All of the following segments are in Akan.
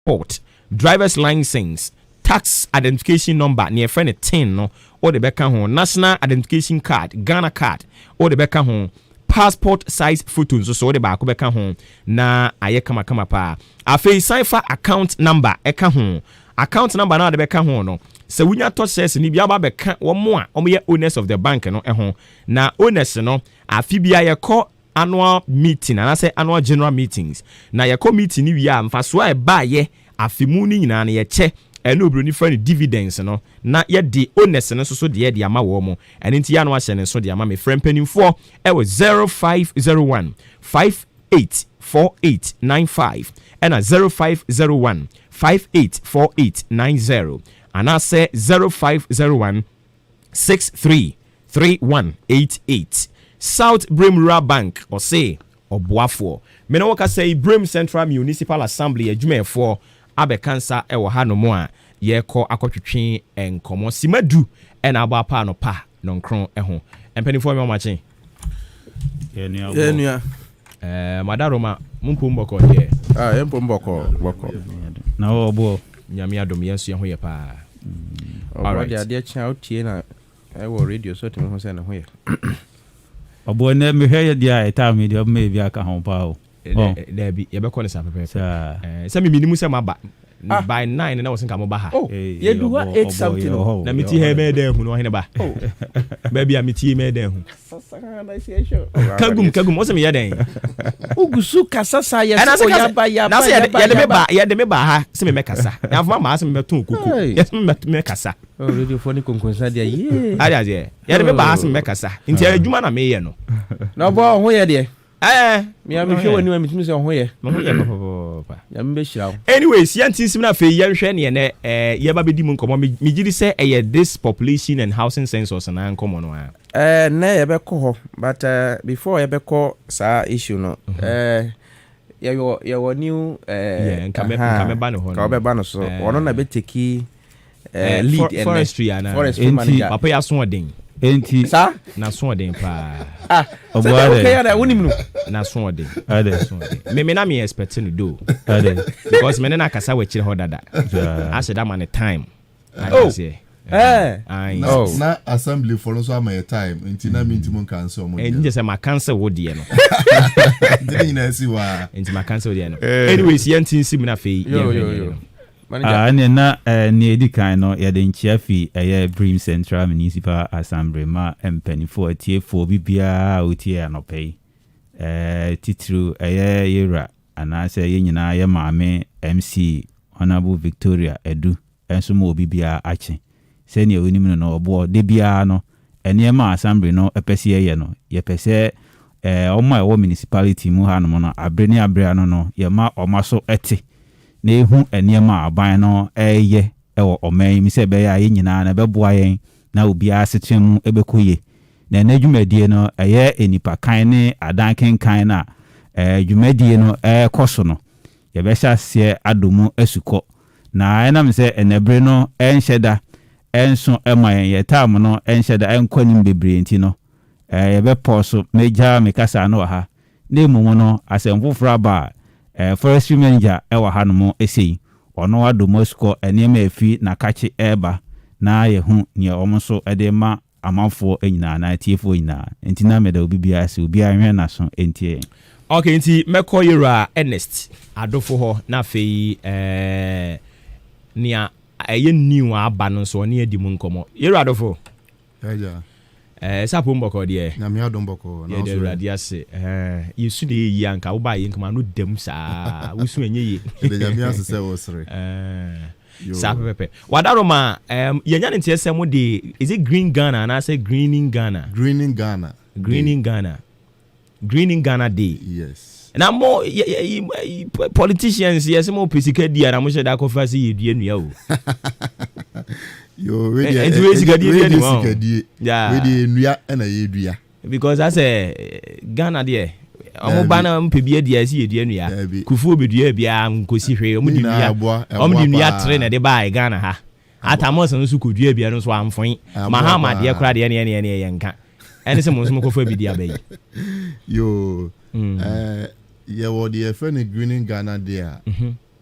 Passport, driver's license, tax identification number, nea yɛfrɛ no TIN no, wode bɛka ho, national identification card, Ghana card, wode bɛka ho, passport size photo nso so wode baako bɛka ho na ayɛ kamakama paa. Afei san fa account number ɛka ho. Account number na wode bɛka ho no, sɛ wonya tɔ shares no bi aba bɛka wɔn a wɔyɛ owners of the bank no ho, na owners no, afe bia yɛkɔ annual meeting anaasɛ annual general meetings, na yɛkɔ meeting no wie a, mfasoɔ a ɛbaayɛ afe mu no nyinaa no yɛkyɛ. Ɛne oburoni frɛ no dividends no, na yɛde owners no nso so deɛ de ama wɔn mo. Ɛno nti yɛano ahyɛ ne nso de ama me. Frɛ mpanimfoɔ ɛwɔ 0501 584895 ɛna 0501 584890 anaasɛ 0501 633188. South Brim Rural Bank ɔse ɔboafoɔ. Mene wɔ kasa yi, Brim Central Municipal Assembly adwumayɛfoɔ abɛka nsa ɛwɔ hanom a yɛrekɔ akɔtwetwe nkɔmmɔ. Sima 10 ɛna abɔ apa anɔpa 9 ɛho. Mpanimfoɔ, mi ɔmakye. Yɛnua. Madaroma mo mpom bɔkɔ deɛ? Ah, yɛn mpom bɔkɔ bɔkɔ. Na wɔbɔ. Nyame adom, yɛn nso yɛn ho yɛ paa. Ɔbɔ de adeɛ kyɛn a wotie na ɛwɔ radio so, tumi ho sɛ ne ho yɛ. Ɔbɔ nɛ mehwɛ yɛ deɛ a ɛtaa mi deɛ, ɔbɛma ebi aka ho paa o. Daabi, yɛbɛkɔ ne saa pɛpɛɛpɛ. Sɛ miminim sɛ maba by 9 na wɔsɛ nka moba ha. Oh, yɛdu hɔ 8 something o. Na metie ha mɛyɛ dɛn hu no ɔhene ba baabi a metie mɛyɛ dɛn hu kagum kagum wɔsɛ meyɛ dɛn? Wogu so kasa saa, yɛ sɛ yaba yaba yaba. Yɛde me ba, yɛde me ba ha sɛ memɛkasa, yɛamfoma maa sɛ memɛtɔn koko, yɛsɛ memɛkasa. Radio fo ne konkonsa deɛ yee. Ade aseɛ, yɛde me ba ha sɛ memɛkasa, nti adwuma na meyɛ no. Na ɔbɔ ɔho yɛ deɛ. Ɛɛ. Mea mehwɛ w'anim a, metumi sɛ ɔho yɛ. Me ho yɛ pɔpɔpɔpɔ. Nyame bɛhyira wo. Anyways, yɛnti nsim no, afei yɛnhwɛ neɛ nɛ yɛba bɛdi mu nkɔmmɔ. Megye di sɛ ɛyɛ this population and housing census na nkɔmmɔ no a. Nnɛ yɛbɛkɔ hɔ, but before yɛbɛkɔ saa issue no, yɛwɔ new Yeah, nka mɛba ne hɔ no. Ka wobɛba no so. Ɔno na bɛtake lead ɛnnɛ. Forestry ana? Forestry manager. Papa yɛ asoɔden. Enti saa. N'asoɔden paa. Ah, sɛ Ɔboa dɛ dɛ. wokɛyɛ dɛ wonim no. N'asoɔden. Ade. Asoɔden. Me na me expect no do ade because me ne na akasa wɔ akyire hɔ dada. Ahyɛ da ma ne time. Oh. Aseɛ. Eh. Aye. Na, Oh. na assembly fo no nso ama yɛ time, nti na mi ntumi ncancel ɔmo Ɛnti deɛ. sɛ ma cancel wo deɛ no. Nti ne nyinaa si hɔ a. Nti ma cancel deɛ no. Anyways, yɛnti nsim na afei Yo, yɛnhwɛ yo, deɛ yo. no. Manager. Ah, ɛne na nea ɛdi kan no, yɛde nkyea fi ɛyɛ Brim Central Municipal Assembly ma mpanimfoɔ, atiefoɔ, bibiara a wotie anɔpa yi, titiriw ɛyɛ yɛwura anaasɛ yɛn nyinaa yɛ maame MC Honorable Victoria Edu ɛnso ma obi biara akye. Sɛnea onim no, ɔboɔ de biara no, nneɛma a assembly no ɛpɛ sɛ yɛyɛ no, yɛpɛ sɛ ɔmo a ɛwɔ municipality mu hanom no, abere ne abere ano no, yɛma ɔma so ɛte na ehu nneɛma a aban no ɛreyɛ ɛwɔ ɔman yi mu, sɛ ɛbɛyɛ a yɛn nyinaa no ɛbɛboa yɛn na obiara asetena mu ɛbɛkɔ yie. Na ɛnɛ dwumadie no ɛyɛ nipa kan ne adan kenkan no a dwumadie no ɛrekɔ so no, yɛbɛhyɛ aseɛ adɔ mu asukɔ. Na ɛnam sɛ ɛnɛbere no ɛnhyɛ da ɛnso ɛma yɛn yɛ time no ɛnhyɛ da ɛnkɔ anim bebree nti no, yɛbɛpɔ so mɛgya me kasa no wɔ ha. Na mmom no, asɛm foforɔ aba a forestry manager ɛwɔ hanom esei, ɔno adɔ mu asukɔ nneɛma a efi n'akakye ɛreba na yɛhu nea wɔn nso ɛde ma amanfoɔ nyinaa na atiefoɔ nyinaa. Nti na meda obi biara sɛ obiara nhwɛ n'aso ntie yɛn. Okay, nti mɛkɔ yɛwura Ernest Adofo hɔ na afei nea ɛyɛ new aba no nso, ɔne adi mu nkɔmmɔ. Yɛwura Adofo. Ɛgya. Sɛ apom bɔkɔ deɛ? Nyame adom, bɔkɔ na yɛde wo so. Awurade ase. Yɛsu na yɛyi anka wobaa yɛ nkama no dam saa, wosu ɛnyɛ yie. Yɛde Nyame ase sɛ wɔsere. Ɛɛ, Yo. saa pɛpɛpɛ. Wadaroma, yɛnya ne nteɛ sɛ mo de, is it Green Ghana anaasɛ Greening Ghana? Greening Ghana. Greening Ghana, Greening Ghana Day. Yes. Na mo politicians yɛ sɛ mo pɛ sika di a, na mo hyɛ da akɔfa sɛ yɛdua nnua o. Yo, wei deɛ Nti wei sikadie wei bi deɛ anim hɔ. sikadie. Yeah. Wei deɛ nnua ɛna yɛdua. Because asɛ Ghana deɛ, ɔmo ba na mpɛ bi adi a, ɛsɛ yɛdua nnua. Dabi. Kufuo bɛdua biara nkosi hwee. Ɔmo de Ne nyinaa nnua ɛboa ɔmo de nnua paa. tere na ɛde baa Ghana ha. Atamos nso kɔdua bia no nso amfoe. Ɛboa Mahama paa. deɛ koraa deɛ, neɛ yɛ nka ɛne sɛ mo nso mokɔfa bi di aba yi. Yo. Yɛwɔ deɛ yɛfrɛ no Greening Ghana Day a.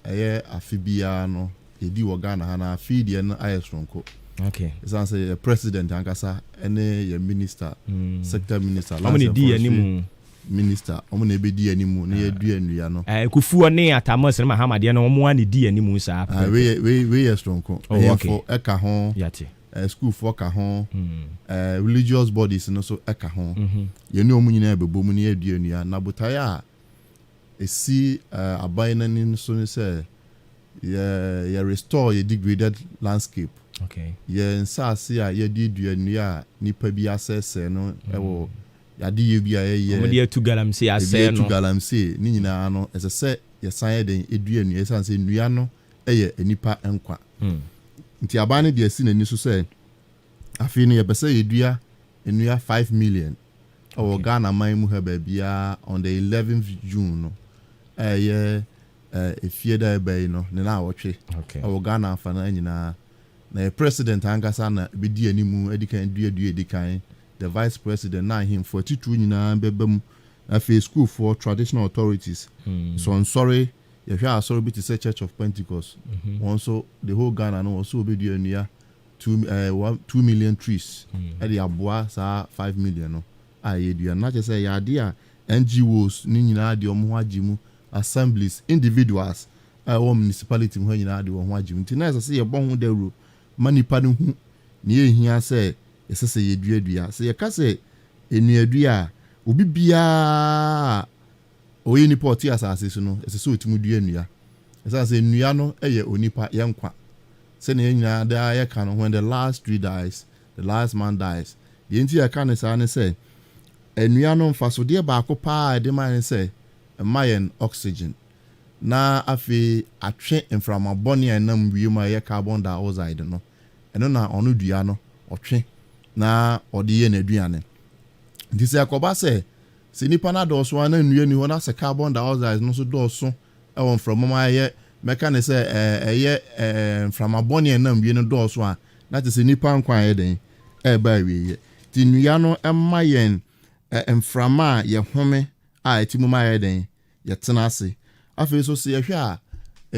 Ɛyɛ afe biara no yɛdi wɔ Ghana ha, na afe deɛ no ayɛ soronko. Ɛsiane sɛ yɛ president ankasa ne yɛ minister, sector minister, ɔmo ne di anim, minister, ɔmo na ebedi anim na yɛdua nnua no. Kufuor ne Atta Mills ne Mahama deɛ no, ɔmo a ne di anim saa. Ah, wei yɛ soronko. Ɛyɛfo ɛka ho. Yate. Schoolfoɔ ka ho, religious bodies no nso ɛka ho. Yɛne ɔmo nyinaa bɛbɔ mu na yɛdua nnua, na botaeɛ a esi aban n'ani so ne sɛ yɛ restore yɛ degraded landscape. Yɛ nsaase a yɛde dua nnua a nipa bi asɛesɛe no, ɛwɔ yade bi a yɛyɛ. Ɔmo de atu galamsey ebi asɛe atu no. Galamsey ne nyinaa no, ɛsɛ sɛ yɛsan yɛ den edua nnua, ɛsiane sɛ nnua no yɛ nipa nkwa. Nti aban no deɛ si n'ani so sɛ afei no yɛpɛ sɛ yɛdua nnua 5 million ɛwɔ Ghana man mu ha baabiara on the 11th June no, ɛyɛ efie da ɛbɛ yi no ne na awɔtwe ɛwɔ Ghana afa no nyinaa. Na yɛ president ankasa na ebedi anim edi kan dua dua edi kan, the vice president na ahemfo atitiriw nyinaa bɛba mu, afei schoolfoɔ, traditional authorities, sɔnsɔre. Yɛhwɛ asɔre bi te sɛ Church of Pentecost, wɔn nso the whole Ghana no, wɔn nso wɔbɛdua nnua two ɛɛ one 2 million trees ɛde aboa saa 5 million no a yɛdua no. Na kyerɛ sɛ yɛ adeɛ a NGOs ne nyinaa de wɔn ho agye mu, assemblies, individuals a ɛwɔ municipality mu hɔ nyinaa de wɔn ho agye mu. Nti na ɛsɛ sɛ yɛbɔ ho dawuro ma nipa no hu ne yɛhia sɛ ɛsɛ sɛ yɛduadua. Sɛ yɛka sɛ nnuadua a, obi biara ɔyɛ nipa a ɔte asase so no, ɛsɛ sɛ ɔtumi dua nnua, ɛsɛ sɛ nnua no yɛ onipa yɛn nkwa. Sɛnea yɛn nyinaa daa yɛka no, "When the last tree dies, the last man dies." Deɛ nti yɛka no saa ne sɛ nnua no mfasodeɛ baako paa a ɛde ma yɛn sɛ ɛma yɛn oxygen, na afei atwe mframa bɔne a ɛnam wiem a ɛyɛ carbon dioxide no. Ɛno na ɔno dua no ɔtwe na ɔde yɛ n'aduane. Nti sɛ ɛkɔba sɛ nipa no adɔɔso a na nnua ni hɔ, na sɛ carbon dioxide no nso dɔɔso ɛwɔ mframa mu, ayɛ mɛka ne sɛ ɛyɛ mframa bɔne a ɛnam wie no dɔɔso a, na kyerɛ sɛ nipa nkwa ayɛ den ɛɛba awieɛ. Nti nnua no ɛma yɛn mframa a yɛhome a ɛti mu ma yɛ den yɛtena ase. Afei nso, sɛ yɛhwɛ a,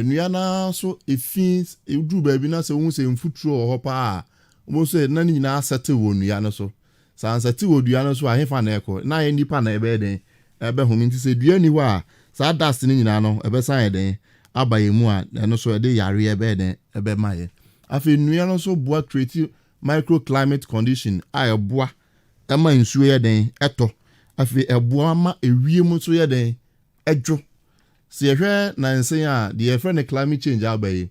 nnua no nso efi eduru baabi na sɛ ohun sɛ mfuturo wɔ hɔ paa a, wɔn nso na ne nyinaa asɛte wɔ nnua no so. Saa nsɛte wɔ dua no so a, hefa na ɛkɔ? Na ayɛ nipa na ɛbɛyɛ den ɛbɛhome. Nti sɛ dua ni hɔ a, saa dust no nyinaa no ɛbɛsan yɛ den aba yɛn mu a, ɛno nso ɛde yareɛ ɛbɛyɛ den ɛbɛma yɛ. Afei nnua no nso boa create microclimate condition a ɛboa ɛma nsuo yɛ den ɛtɔ. Afei ɛboa ma ewiem nso yɛ den ɛdwo. Sɛ yɛhwɛ nansen a, deɛ yɛfrɛ no climate change aba yi,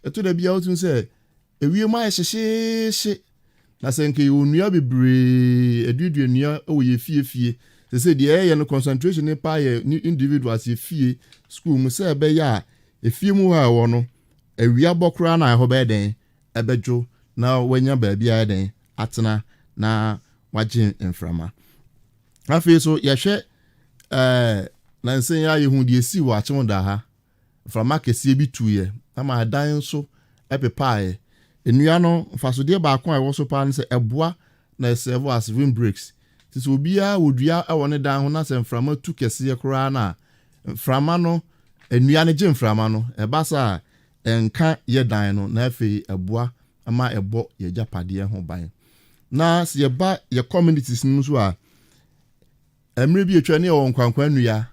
ɛto da bi a wotumi sɛ ewiem ayɛ hyehyeehye, na sɛ nka yɛwɔ nnua bebree aduadua nnua wɔ yɛ fiefie sɛ deɛ ɛyɛ no, concentration ne paa yɛ ne individuals yɛ fie, school mu, sɛ ɛbɛyɛ a efie mu hɔ a ɛwɔ no, awia bɔ koraa na ɛhɔ bɛyɛ den ɛbɛdwo na wanya baabi ayɛ den atena na wagye mframa. Afei so yɛhwɛ nansan yi a, yɛhu deɛ esi wɔ Akyem da ha, mframa kɛseɛ bi tuiɛ ama adan nso ɛpepaeɛ. Nnua no mfasodeɛ baako a ɛwɔ so paa ne sɛ ɛboa na ɛserve as wind breaks. Nti sɛ obiara wɔ dua wɔ ne dan ho na sɛ mframa tu kɛseɛ koraa no a, mframa no, nnua no gye mframa no, ɛba saa a ɛnka yɛ dan no, na afei ɛboa ma ɛbɔ yɛ agyapadeɛ ho ban. Na sɛ yɛba yɛ communities no nso a, mmerɛ bi atwa ne yɛwɔ nkwankwa nnua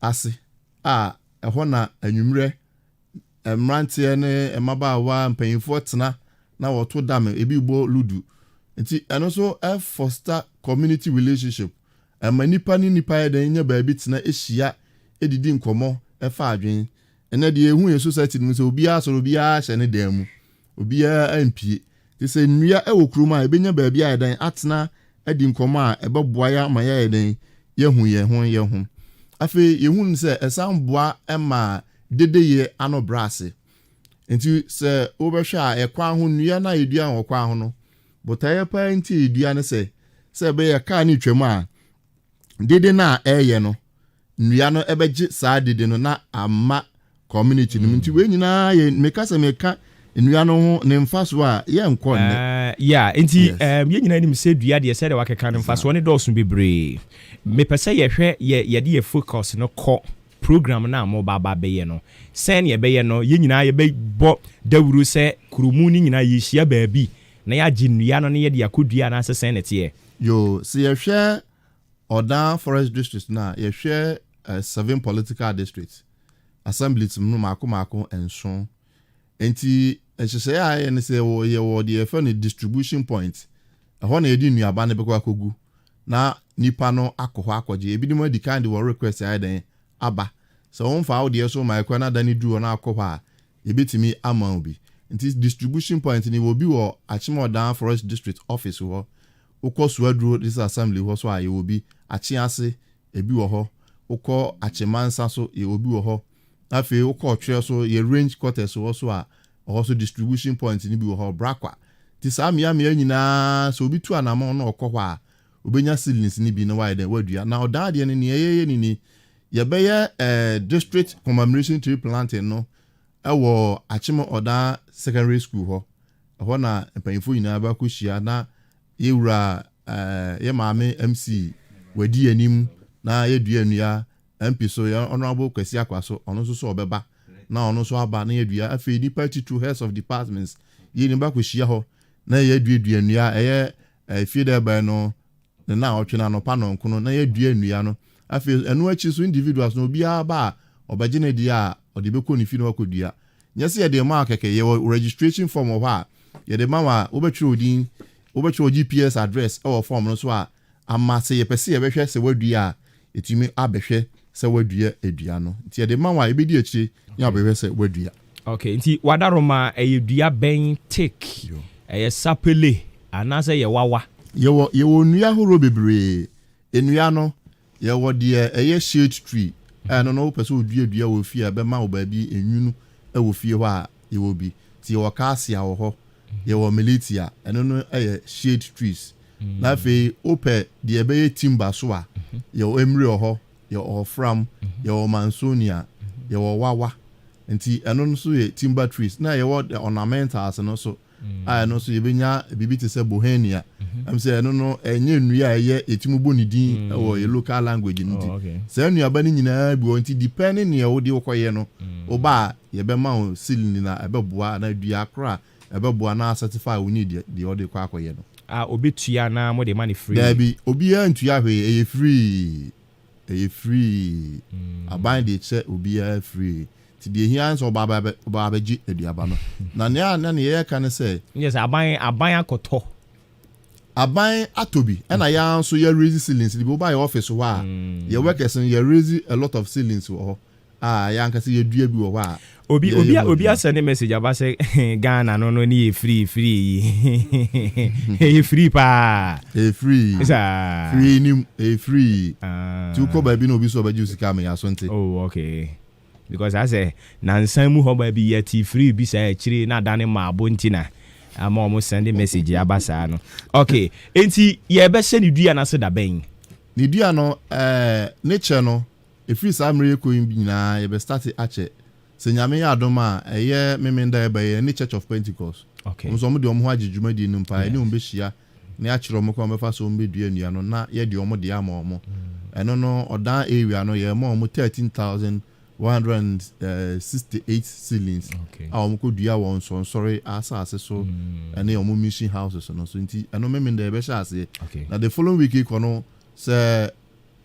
ase a, ɛhɔ na anwummerɛ mmeranteɛ ne mmabaawa, mpanyinfoɔ tena na wɔto dame, ebi bɔ ludu. Nti ɛno nso ɛfoster community relationship, ɛma nipa ne nipa yɛ dɛn nya baabi tena, ahyia, edidi nkɔmɔ, ɛfa adwene. Ɛnɛ deɛ ehu yɛ society no mu sɛ obiara sɔrɔ, obiara hyɛ ne dan mu, obiara mpie. Te sɛ nnua ɛwɔ kurom a, ebenya baabi a yɛ atena adi nkɔmɔ a ɛbɛboa yɛ ama yɛayɛ dɛn yɛhu yɛn ho yɛn ho. Afei yɛhu no sɛ ɛsan boa ma dedeyɛ ano brɛ ase. Nti sɛ wobɛhwɛ a, ɛkwan ho nnua no a yɛdua wɔ kwan ho no, botaeɛ paa nti yɛdua no sɛ ɛbɛyɛ kaa ne twam a, dede no a ɛreyɛ no, nnua no ɛbɛgye saa dede no na ama community no mu. Nti wei nyinaa yɛ meka sɛ meka nnua no ho ne mfa so a, yɛnkɔ nnɛ. Yeah, nti yɛn nyinaa nim sɛ dua deɛ, sɛdeɛ wakeka no, mfasoɔ ne dɔɔso bebree. Mepɛ sɛ yɛhwɛ yɛde yɛ focus no kɔ. Program no a moba aba bɛyɛ no, sɛn ne yɛbɛyɛ no? Yɛn nyinaa yɛbɛbɔ dawuro sɛ kuromu no nyinaa yɛhyia baabi na yɛagye nnua no na yɛde akɔdua, anaasɛ sɛn ne teɛ? Yo, sɛ yɛhwɛ Ɔdan Forest District no a, yɛhwɛ seven political districts, assemblies no maako maako 7. Nti nhyehyɛeɛ a ɛyɛ ne sɛ yɛwɔ deɛ yɛfrɛ no distribution point. Ɛhɔ na yɛde nnuaba no bɛkɔ akɔgu na nipa no akɔ hɔ akɔgye. Ebinom adi kan de wɔ request ayɛ dɛn aba sɛ wɔmfa wo deɛ so ma ɛkɔ na da ne duru hɔ na akɔ hɔ a, yɛbɛtumi ama wo bi. Nti distribution point ni, wɔ bi wɔ Akyem Ɔdan Forest District office hɔ. Wokɔ Suaduro District Assembly hɔ so a, yɛwɔ bi. Akyease ebi wɔ hɔ. Wokɔ Akyemansa so, yɛwɔ bi wɔ hɔ. Afei wokɔ Ɔtwerɛ so, yɛ range quarters wɔ so a, ɛhɔ so distribution point ni bi wɔ hɔ, Brakwa. Nti saa mmeammea nyinaa, sɛ obi tu anammɔn na ɔkɔ hɔ a, obɛnya seedlings ni bi na wayɛ dɛ wadua. Na ɔdan adeɛ no, nea yɛyɛ ni ni yɛbɛyɛ district commemoration tree planting no ɛwɔ Akyem Ɔdan Secondary School hɔ. Ɛhɔ na mpanyinfoɔ nyinaa bɛkɔ hyia na yɛwura yɛ maame MC wadi anim na yɛdua nnua. MP so, yɛ Honourable Kwasi Akwa so, ɔno nso so ɔbɛba na ɔno nso aba na yɛdua. Afei nipa titiri, heads of departments, yɛn ni ba kɔhyia hɔ na yɛduadua nnua. Ɛyɛ fie dɛ ɛbɛn no ne na ɔtwe na anɔpa nɔnko no na yɛdua nnua no. Afei ɛno akyi so, individuals no, obiara ba a, ɔbɛgye ne deɛ a ɔde bɛkɔ ne fi na wakɔdua. Nyɛ sɛ yɛde ma kɛkɛ, yɛwɔ registration form wɔ hɔ a yɛde ma wa. Wobɛtwerɛ wo din, wobɛtwerɛ wo GPS address ɛwɔ form no so a ama sɛ yɛpɛ sɛ yɛbɛhwɛ sɛ wadua a, yɛtumi abɛhwɛ sɛ wadua adua no. Nti yɛde ma wa, yɛbɛdi akyire ne abɛhwɛ sɛ wadua. Okay, nti wadaroma, ɛyɛ dua bɛn? Teak, ɛyɛ sapele, anaasɛ yɛ wawa? Yɛwɔ nnua ahorow bebree. Nnua no, yɛwɔ deɛ ɛyɛ shade tree. Ɛno no, wopɛ sɛ wodua dua wɔ fie a ɛbɛma wo baabi enwunu ɛwɔ fie hɔ a, yɛwɔ bi. Nti yɛwɔ cassia wɔ hɔ, yɛwɔ millettia. Ɛno no ɛyɛ shade trees. Na afei wopɛ deɛ ɛbɛyɛ timber so a, yɛwɔ emire wɔ hɔ, yɛwɔ ɔfram, yɛwɔ mansonia, yɛwɔ wawa. Nti ɛno nso yɛ timber trees. Na yɛwɔ the ornamentals no so a, ɛno nso yɛbɛnya biribi te sɛ bauhinia. Sɛ ɛno no ɛnyɛ nnua a ɛyɛ yɛtumi bɔ ne din ɛwɔ yɛ local language no. Nti saa nnuaba no nyinaa bi wɔ. Nti depending nea wode wokɔyɛ no, woba a, yɛbɛma wo seedling na ɛbɛboa na dua koro a ɛbɛboa na certify wo need deɛ wɔde kɔ akɔyɛ no. A obetua na mo de ma ne free? Daabi, obiara ntua hwee. Ɛyɛ free, ɛyɛ free. Aban de kyɛ obiara free. Nti deɛ ehia nso, ɔba abɛgye aduaba no. Na nea na nea yɛka ne sɛ Nyɛ sɛ aban akɔtɔ? Aban atɔ bi, ɛna yɛn nso yɛ raise seedlings bi. Woba yɛ office hɔ a, yɛ workers no, yɛ raise a lot of seedlings wɔ hɔ a yɛn ankasa yɛdua bi wɔ hɔ a Obi obi obi asɛ ne message aba sɛ Ghana no ne yɛ free free yi, ɛyɛ free paa? Ɛyɛ free. Saa? Free nim, ɛyɛ free. Ti wokɔ baabi na obi so ɔbɛgye sika ama yɛ aso nte. Oh, okay, because asɛ nansan mu hɔ baabi yɛ ti free bi saa akyire na adane maabo, nti na ama ɔmo send message aba saa no. Okay, nti yɛbɛhyɛ ne dua n'ase da bɛn? Ne dua no, ne kyɛ no, efiri saa mmerɛ yɛ kɔ yi nyinaa, yɛbɛ start akyɛ. Sɛ Nyame yɛ adom a, ɛyɛ Memenda ɛbɛyɛ ne Church of Pentecost. Ɔmo nso ɔmo de ɔmo ho agye dwumadie no mpa. Ɛne ɔmo bɛhyia na yɛakyerɛ ɔmo kwan bɛfa so ɔmo bɛdua nnua no na yɛde ɔmo de ama ɔmo. Ɛno no, Ɔdan area no, yɛma ɔmo 13,168 seedlings a ɔmo kɔ dua wɔ nsɔnsɔre asase so ɛne ɔmo mission houses no so. Nti ɛno Memenda yɛbɛhyɛ aseɛ. Na the following week kɔ no, sɛ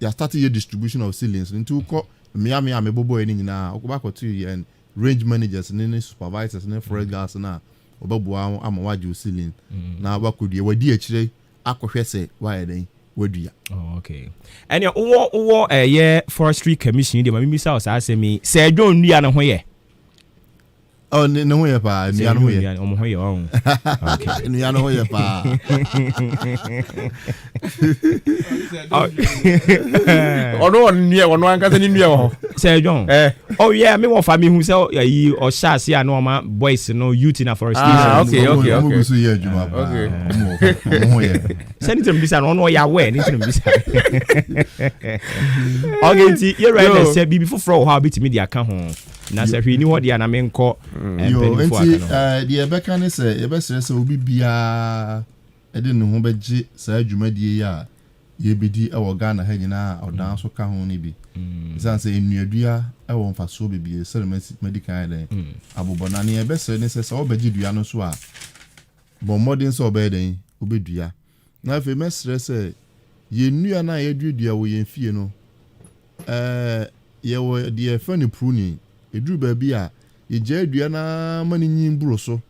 yɛa start yɛ distribution of seedlings. Nti wokɔ mmeammea a mebobɔ yɛ no nyinaa, wokɔba akɔto yɛn range managers ne supervisors ne forest guards no a wɔbɛboa wo ama woagye wo seedling na wakɔdua, wadi akyire akɔhwɛ sɛ woayɛ dɛn wadua. Oh, okay. Ɛnea wowɔ ɛyɛ Forestry Commission deɛ, ma mimisa wo saa asɛm yi, sɛ ɛdwo nnua no ho yɛ? Oh, ne ho yɛ paa. Nnua no ho yɛ. Ɔmo ho yɛ ɔn. Okay. Nnua no ho yɛ paa. Ɔno wɔ nnua, ɔno ankasa ne nnua wɔ hɔ. Sɛ John. Oh yeah, me wɔ fa mi hu sɛ ayi ɔhyɛ ase a na ɔma boys no, youth na forestation. Ah, okay, Ɔmo gu so yɛ adwuma paa. Ɔmo ho yɛ. Sɛ ne tirim bisa no, ɔno ɔyɛ aware ne tirim bisa. Okay, nti yɛwura yɛ sɛ biribi foforɔ wɔ hɔ a wobɛtumi de aka ho, na sɛ hwee ni hɔ deɛ a, na menkɔ Yo, mpanimfoɔ nti aka no ho. Deɛ yɛbɛka ne sɛ yɛbɛsrɛ sɛ obi biara ɛde ne ho bɛgye saa dwumadie yi a yɛbɛdi wɔ Ghana ha nyinaa a Ɔdan so ka ho no bi. Ɛsiane sɛ nnuadua wɔ mfasoɔ bebree sɛdeɛ madi kan ayɛ dɛn abobɔ. Na nea yɛbɛsrɛ ne sɛ, sɛ wobɛgye dua no so a, bɔ mmɔden sɛ wobɛyɛ dɛn, wobɛdua. Na afei mɛsrɛ sɛ yɛn nnua no a yɛduadua wɔ yɛn fie no, yɛwɔ deɛ yɛfrɛ no pruning. Ɛduru baabi a, yɛgyae dua no ara ma no nyin boro so,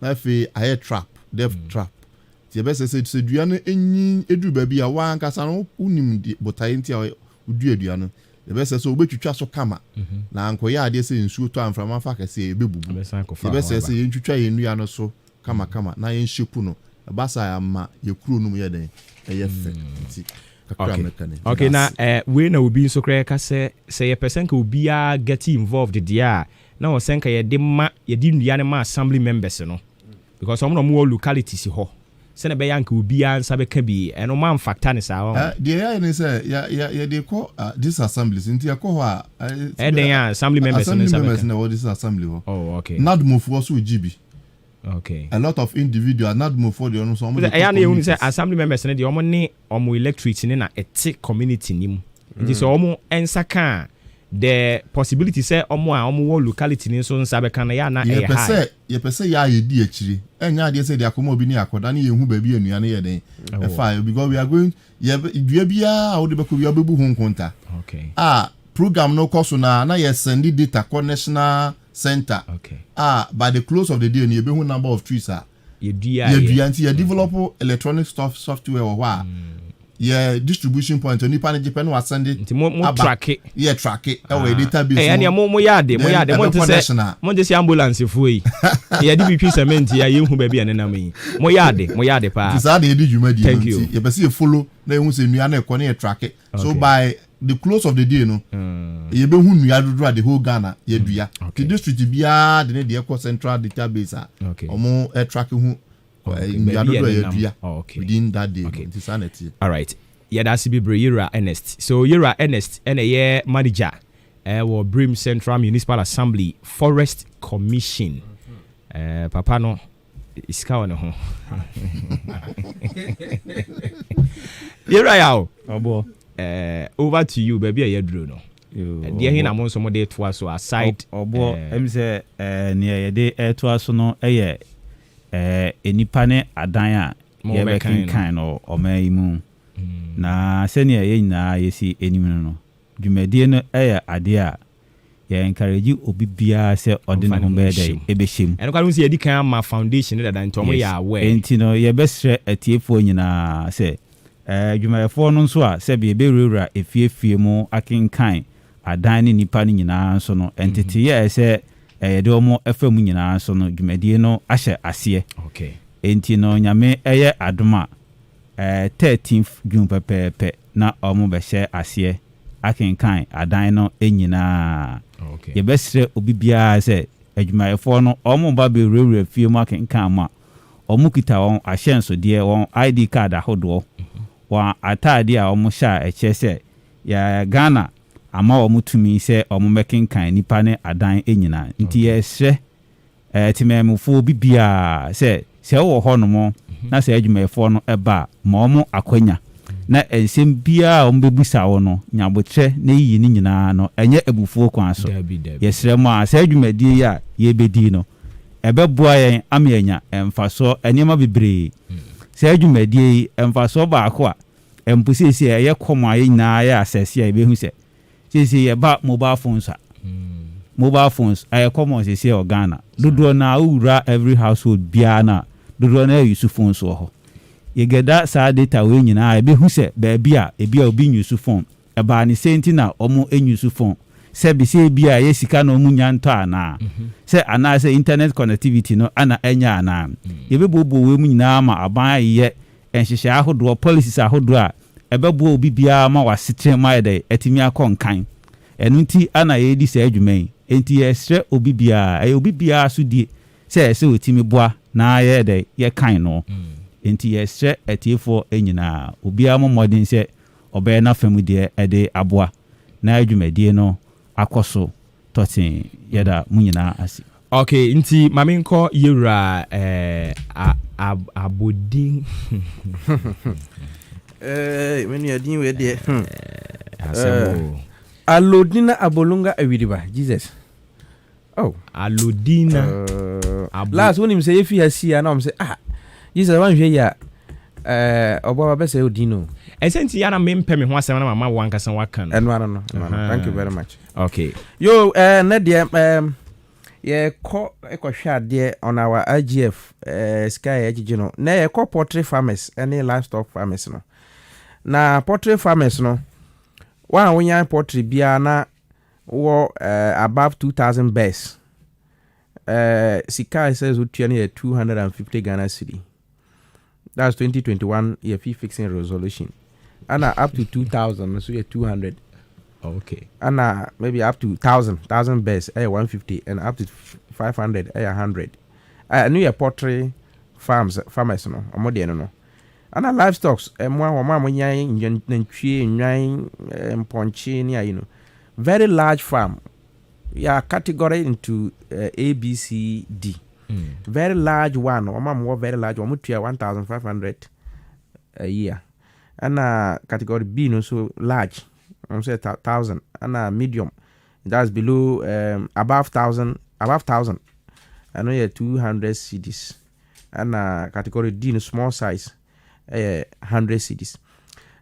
na afei ayɛ trap, death trap. Nti yɛbɛsrɛ sɛ, sɛ dua no nyin duru baabi a, wo ankasa no wonim botaeɛ nti a wodua dua no, yɛbɛsrɛ sɛ wobɛtwitwa so kama, na ankɔyɛ adeɛ sɛ nsuo tɔ a mframa fa kɛseɛ a ɛbɛbubu. Yɛbɛsrɛ sɛ yɛntwitwa yɛn nnua no so kamakama na yɛnhyepu no, ɛba saa a ama yɛn kuro no mu yɛ dɛn? Ɛyɛ fɛ. Nti kakra a mɛka ni. Okay, na eh, wei na obi nso koraa ɛka sɛ, sɛ yɛpɛ sɛ nka obiara get involved deɛ a, na wɔ sɛ nka yɛde ma, yɛde nnua no ma assembly members no, because wɔn na wɔn wɔ localities hɔ, sɛnea ɛbɛyɛ a nka obiara nsa bɛka bi, ɛno mo amfactor no saa wahu. Eh, deɛ yɛayɛ ne sɛ, yɛ, yɛ, yɛde kɔ ah, district assemblies, nti yɛkɔ hɔ a, eh, Ɛyɛ dɛn a assembly members no assembly nsa members bɛka? na ɛwɔ district assembly hɔ. Oh, okay. NADMOfoɔ nso regye bi. Okay. A lot of individual NADMOfoɔ deɛ ɔno nso wɔn de Ɛyɛ a kɔ na yɛhunu sɛ communities. assembly members no deɛ wɔn ne wɔn electorate no na ɛte community no mu. Nti sɛ wɔn nsa ka a, the possibility sɛ wɔn a wɔn wɔ locality no nso nsa bɛka no ɛyɛ a na ɛyɛ Yɛpɛ high. sɛ yɛpɛ sɛ yɛ a yɛdi akyire. Ɛnyɛ adeɛ sɛ yɛde akɔma obi ne yɛakɔda ne yɛnhu baabi a nnua no yɛ dɛn Ɛwɔ. ɛfaeɛ because we are going yɛ dua biara a wode bɛkɔ biara wobɛbu ho nkonta. Okay. A program no kɔ so no a na yɛ send data kɔ national center Okay. a by the close of the day no yɛbɛhu number of trees a Yɛduaeɛ. yɛdua nti yɛ develop electronic stuff software wɔ hɔ a yɛ distribution point onipa no gye pɛ na wasɛnde Nti mo mo aba tracke. yɛ tracke ɛwɔ yɛ database Ɛyɛ mu nea mo mo yɛ ade mo yɛ then ade mo nte ɛbɛkɔ sɛ national mo nte sɛ ambulance foɔ yi yɛde bi twi cement yi a yɛnhu baabi a ɛnenam yi mo yɛ ade mo yɛ ade paa nti saa na yɛdi dwumadie no Thank you. nti yɛpɛ sɛ yɛ follow na yɛhu sɛ nnua no ɛkɔ na yɛ tracke so Okay. by the close of the day no yɛbɛhu nnua dodoɔ a the whole Ghana yɛdua Okay. nti district biara de ne deɛ kɔ central database a Okay. ɔmo ɛtracke hu Okay. nnua Baabi a dodoɔ a ɛnenam. yɛdua Oh, okay. within that day no Okay. nti saa na ɛteɛ. Alright. Yɛda ase bebree Yera Ernest. So Yera Ernest ɛna ɛyɛ manager ɛwɔ Brim Central Municipal Assembly Forest Commission. Eh, papa no sika wɔ ne ho. Yera Yaw. Ɔboɔ. Eh, over to you baabi a yɛaduro no. Deɛ he na mo nso mode toa so aside? Ɔboɔ, Eh, ɛm sɛ eh, neɛ yɛde ɛtoa so no yɛ eh, nnipa ne adan a Mo bɛkan no. yɛbɛkenkan no wɔ ɔman yi mu. Na sɛnea yɛn nyinaa yɛsi anim no no, dwumadie no yɛ adeɛ a yɛ encourage obi biara sɛ ɔde ne Ɔmfa ho ne ho bɛyɛ nhyɛ dɛn mu. ɛbɛhyɛ mu. Ɛno koraa no wohu sɛ yɛadi kan ama foundation no dada nti ɔmo yɛ Yes. aware. Enti no yɛbɛsrɛ atiefoɔ nyinaa sɛ adwumayɛfoɔ no nso a sɛbe yɛbɛwurawura efie fie mu akenkan adan ne nnipa no nyinaa nso no, nteteeɛ a ɛsɛ yɛde wɔn fa mu nyinaa nso no dwumadie no ahyɛ aseɛ. Okay. Enti no Nyame yɛ adom a, 13th June pɛpɛɛpɛ na wɔbɛhyɛ aseɛ akenkan adan no nyinaa. Okay. Yɛbɛsrɛ obi biara sɛ adwumayɛfoɔ no wɔba bɛwurawura fie mu akenkan mu a, wɔkita wɔn ahyɛnsodeɛ, wɔn ID card ahodoɔ, wɔn ataadeɛ a wɔhyɛ a ɛkyerɛ sɛ yɛ Ghana ama wɔn tumi sɛ wɔmmɛkenkan nnipa ne adan nyinaa. Nti yɛsrɛ Temanmufoɔ bibiara sɛ, sɛ wowɔ hɔnom na sɛ adwumayɛfoɔ no ba a, ma wɔn akwanya na nsɛm biara a wɔbɛbisa wo no, nya aboterɛ na yiyi ne nyinaa ano, ɛnyɛ abufuo kwan so. Yɛsrɛ mo ara, saa dwumadie yi a yɛrebɛdi no, ɛbɛboa yɛn ama yɛanya mfasoɔ nneɛma bebree. Saa dwumadie yi, mfasoɔ baako a mpo seesei ɛyɛ kɔm a yɛn nyinaa yɛ asɛse a yɛbɛhu sɛ, seesei yɛba mobile phones a, mobile phones ɛyɛ common seesei wɔ Ghana. Dodoɔ no ara wowura every household biara no a, dodoɔ no ara use phones wɔ hɔ. Yɛgɛda saa data wei nyinaa a, yɛbɛhu sɛ baabi a ebi a obi nuse phone, ɛbaa ne sɛn nti na wɔn nuse phone, sɛbi sɛ ebi a ɛyɛ sika na wɔn nnya ntɔ anaa, sɛ anaasɛ internet connectivity no na ɛnyɛ anaa. Yɛbɛbuobuo wei mu nyinaa ama aban ayeyɛ nhyehyɛe ahodoɔ, policies ahodoɔ a ɛbɛboa obi biara ma w'asetena mu ayɛ dɛn, atumi akɔ nkan. Ɛno nti na yɛredi saa dwuma yi. Enti yɛresrɛ obi biara, ɛyɛ obi biara asodie sɛ ɛsɛ ɔtumi boa na yɛyɛ dɛn, yɛkan no. Enti yɛresrɛ atiefoɔ nyinaa, obiara mmɔ mmɔden sɛ ɔbɛyɛ n'afa mu deɛ de aboa na dwumadie no akɔ so tɔtee. Yɛda mo nyinaa ase. Ok nti ma me nkɔ yɛwura eh, a, a, abodin. Eh, me nua din wei deɛ. Hmm. Asɛm o. Alodina Abolunga Awidiba Jesus. Oh. Alodina. Last wonim sɛ yɛfi ha si a na ɔm sɛ, ah, Jesus, wanhwɛ yi a ɔbɔ ba bɛsɛ odi no. Ɛsɛ nti yana mempɛ me ho asɛm na mama wo ankasa waka no. Ɛno ano no, ɛno ano. Thank you very much. Okay. Yo, ne deɛ yɛkɔ ɛkɔhwɛ adeɛ on our IGF sika yɛ gyegye no na yɛkɔ poultry farmers ne livestock farmers no. Na poultry farmers no, wɔn a wonya poultry biara na wɔ above 2,000 birds, sika a ɛsɛ sɛ wotua no yɛ 250 Ghana cedi. That's 2021 yɛ fee fixing resolution. Ana up to 2,000 nso yɛ 200. Ana maybe up to 1,000 birds ɛyɛ 150 and up to 500 ɛyɛ 100. Ɛno yɛ poultry farmers no ɔmo deɛ no. Ana livestock, ɛmoa wɔn a wɔnya nantwie, nnwan, mpɔnkye ne ayi no, very large farm, yɛ category into A, B, C, D. Very large one, wɔn a wɔwɔ very large, wɔn tua 1,500 a year. Ɛna category B no nso, large, wɔn nso yɛ 1,000. Ɛna medium, that's below above 1,000, above 1,000, ɛno yɛ 200 cedis. Ɛna category D no, small size, ɛyɛ 100 cedis.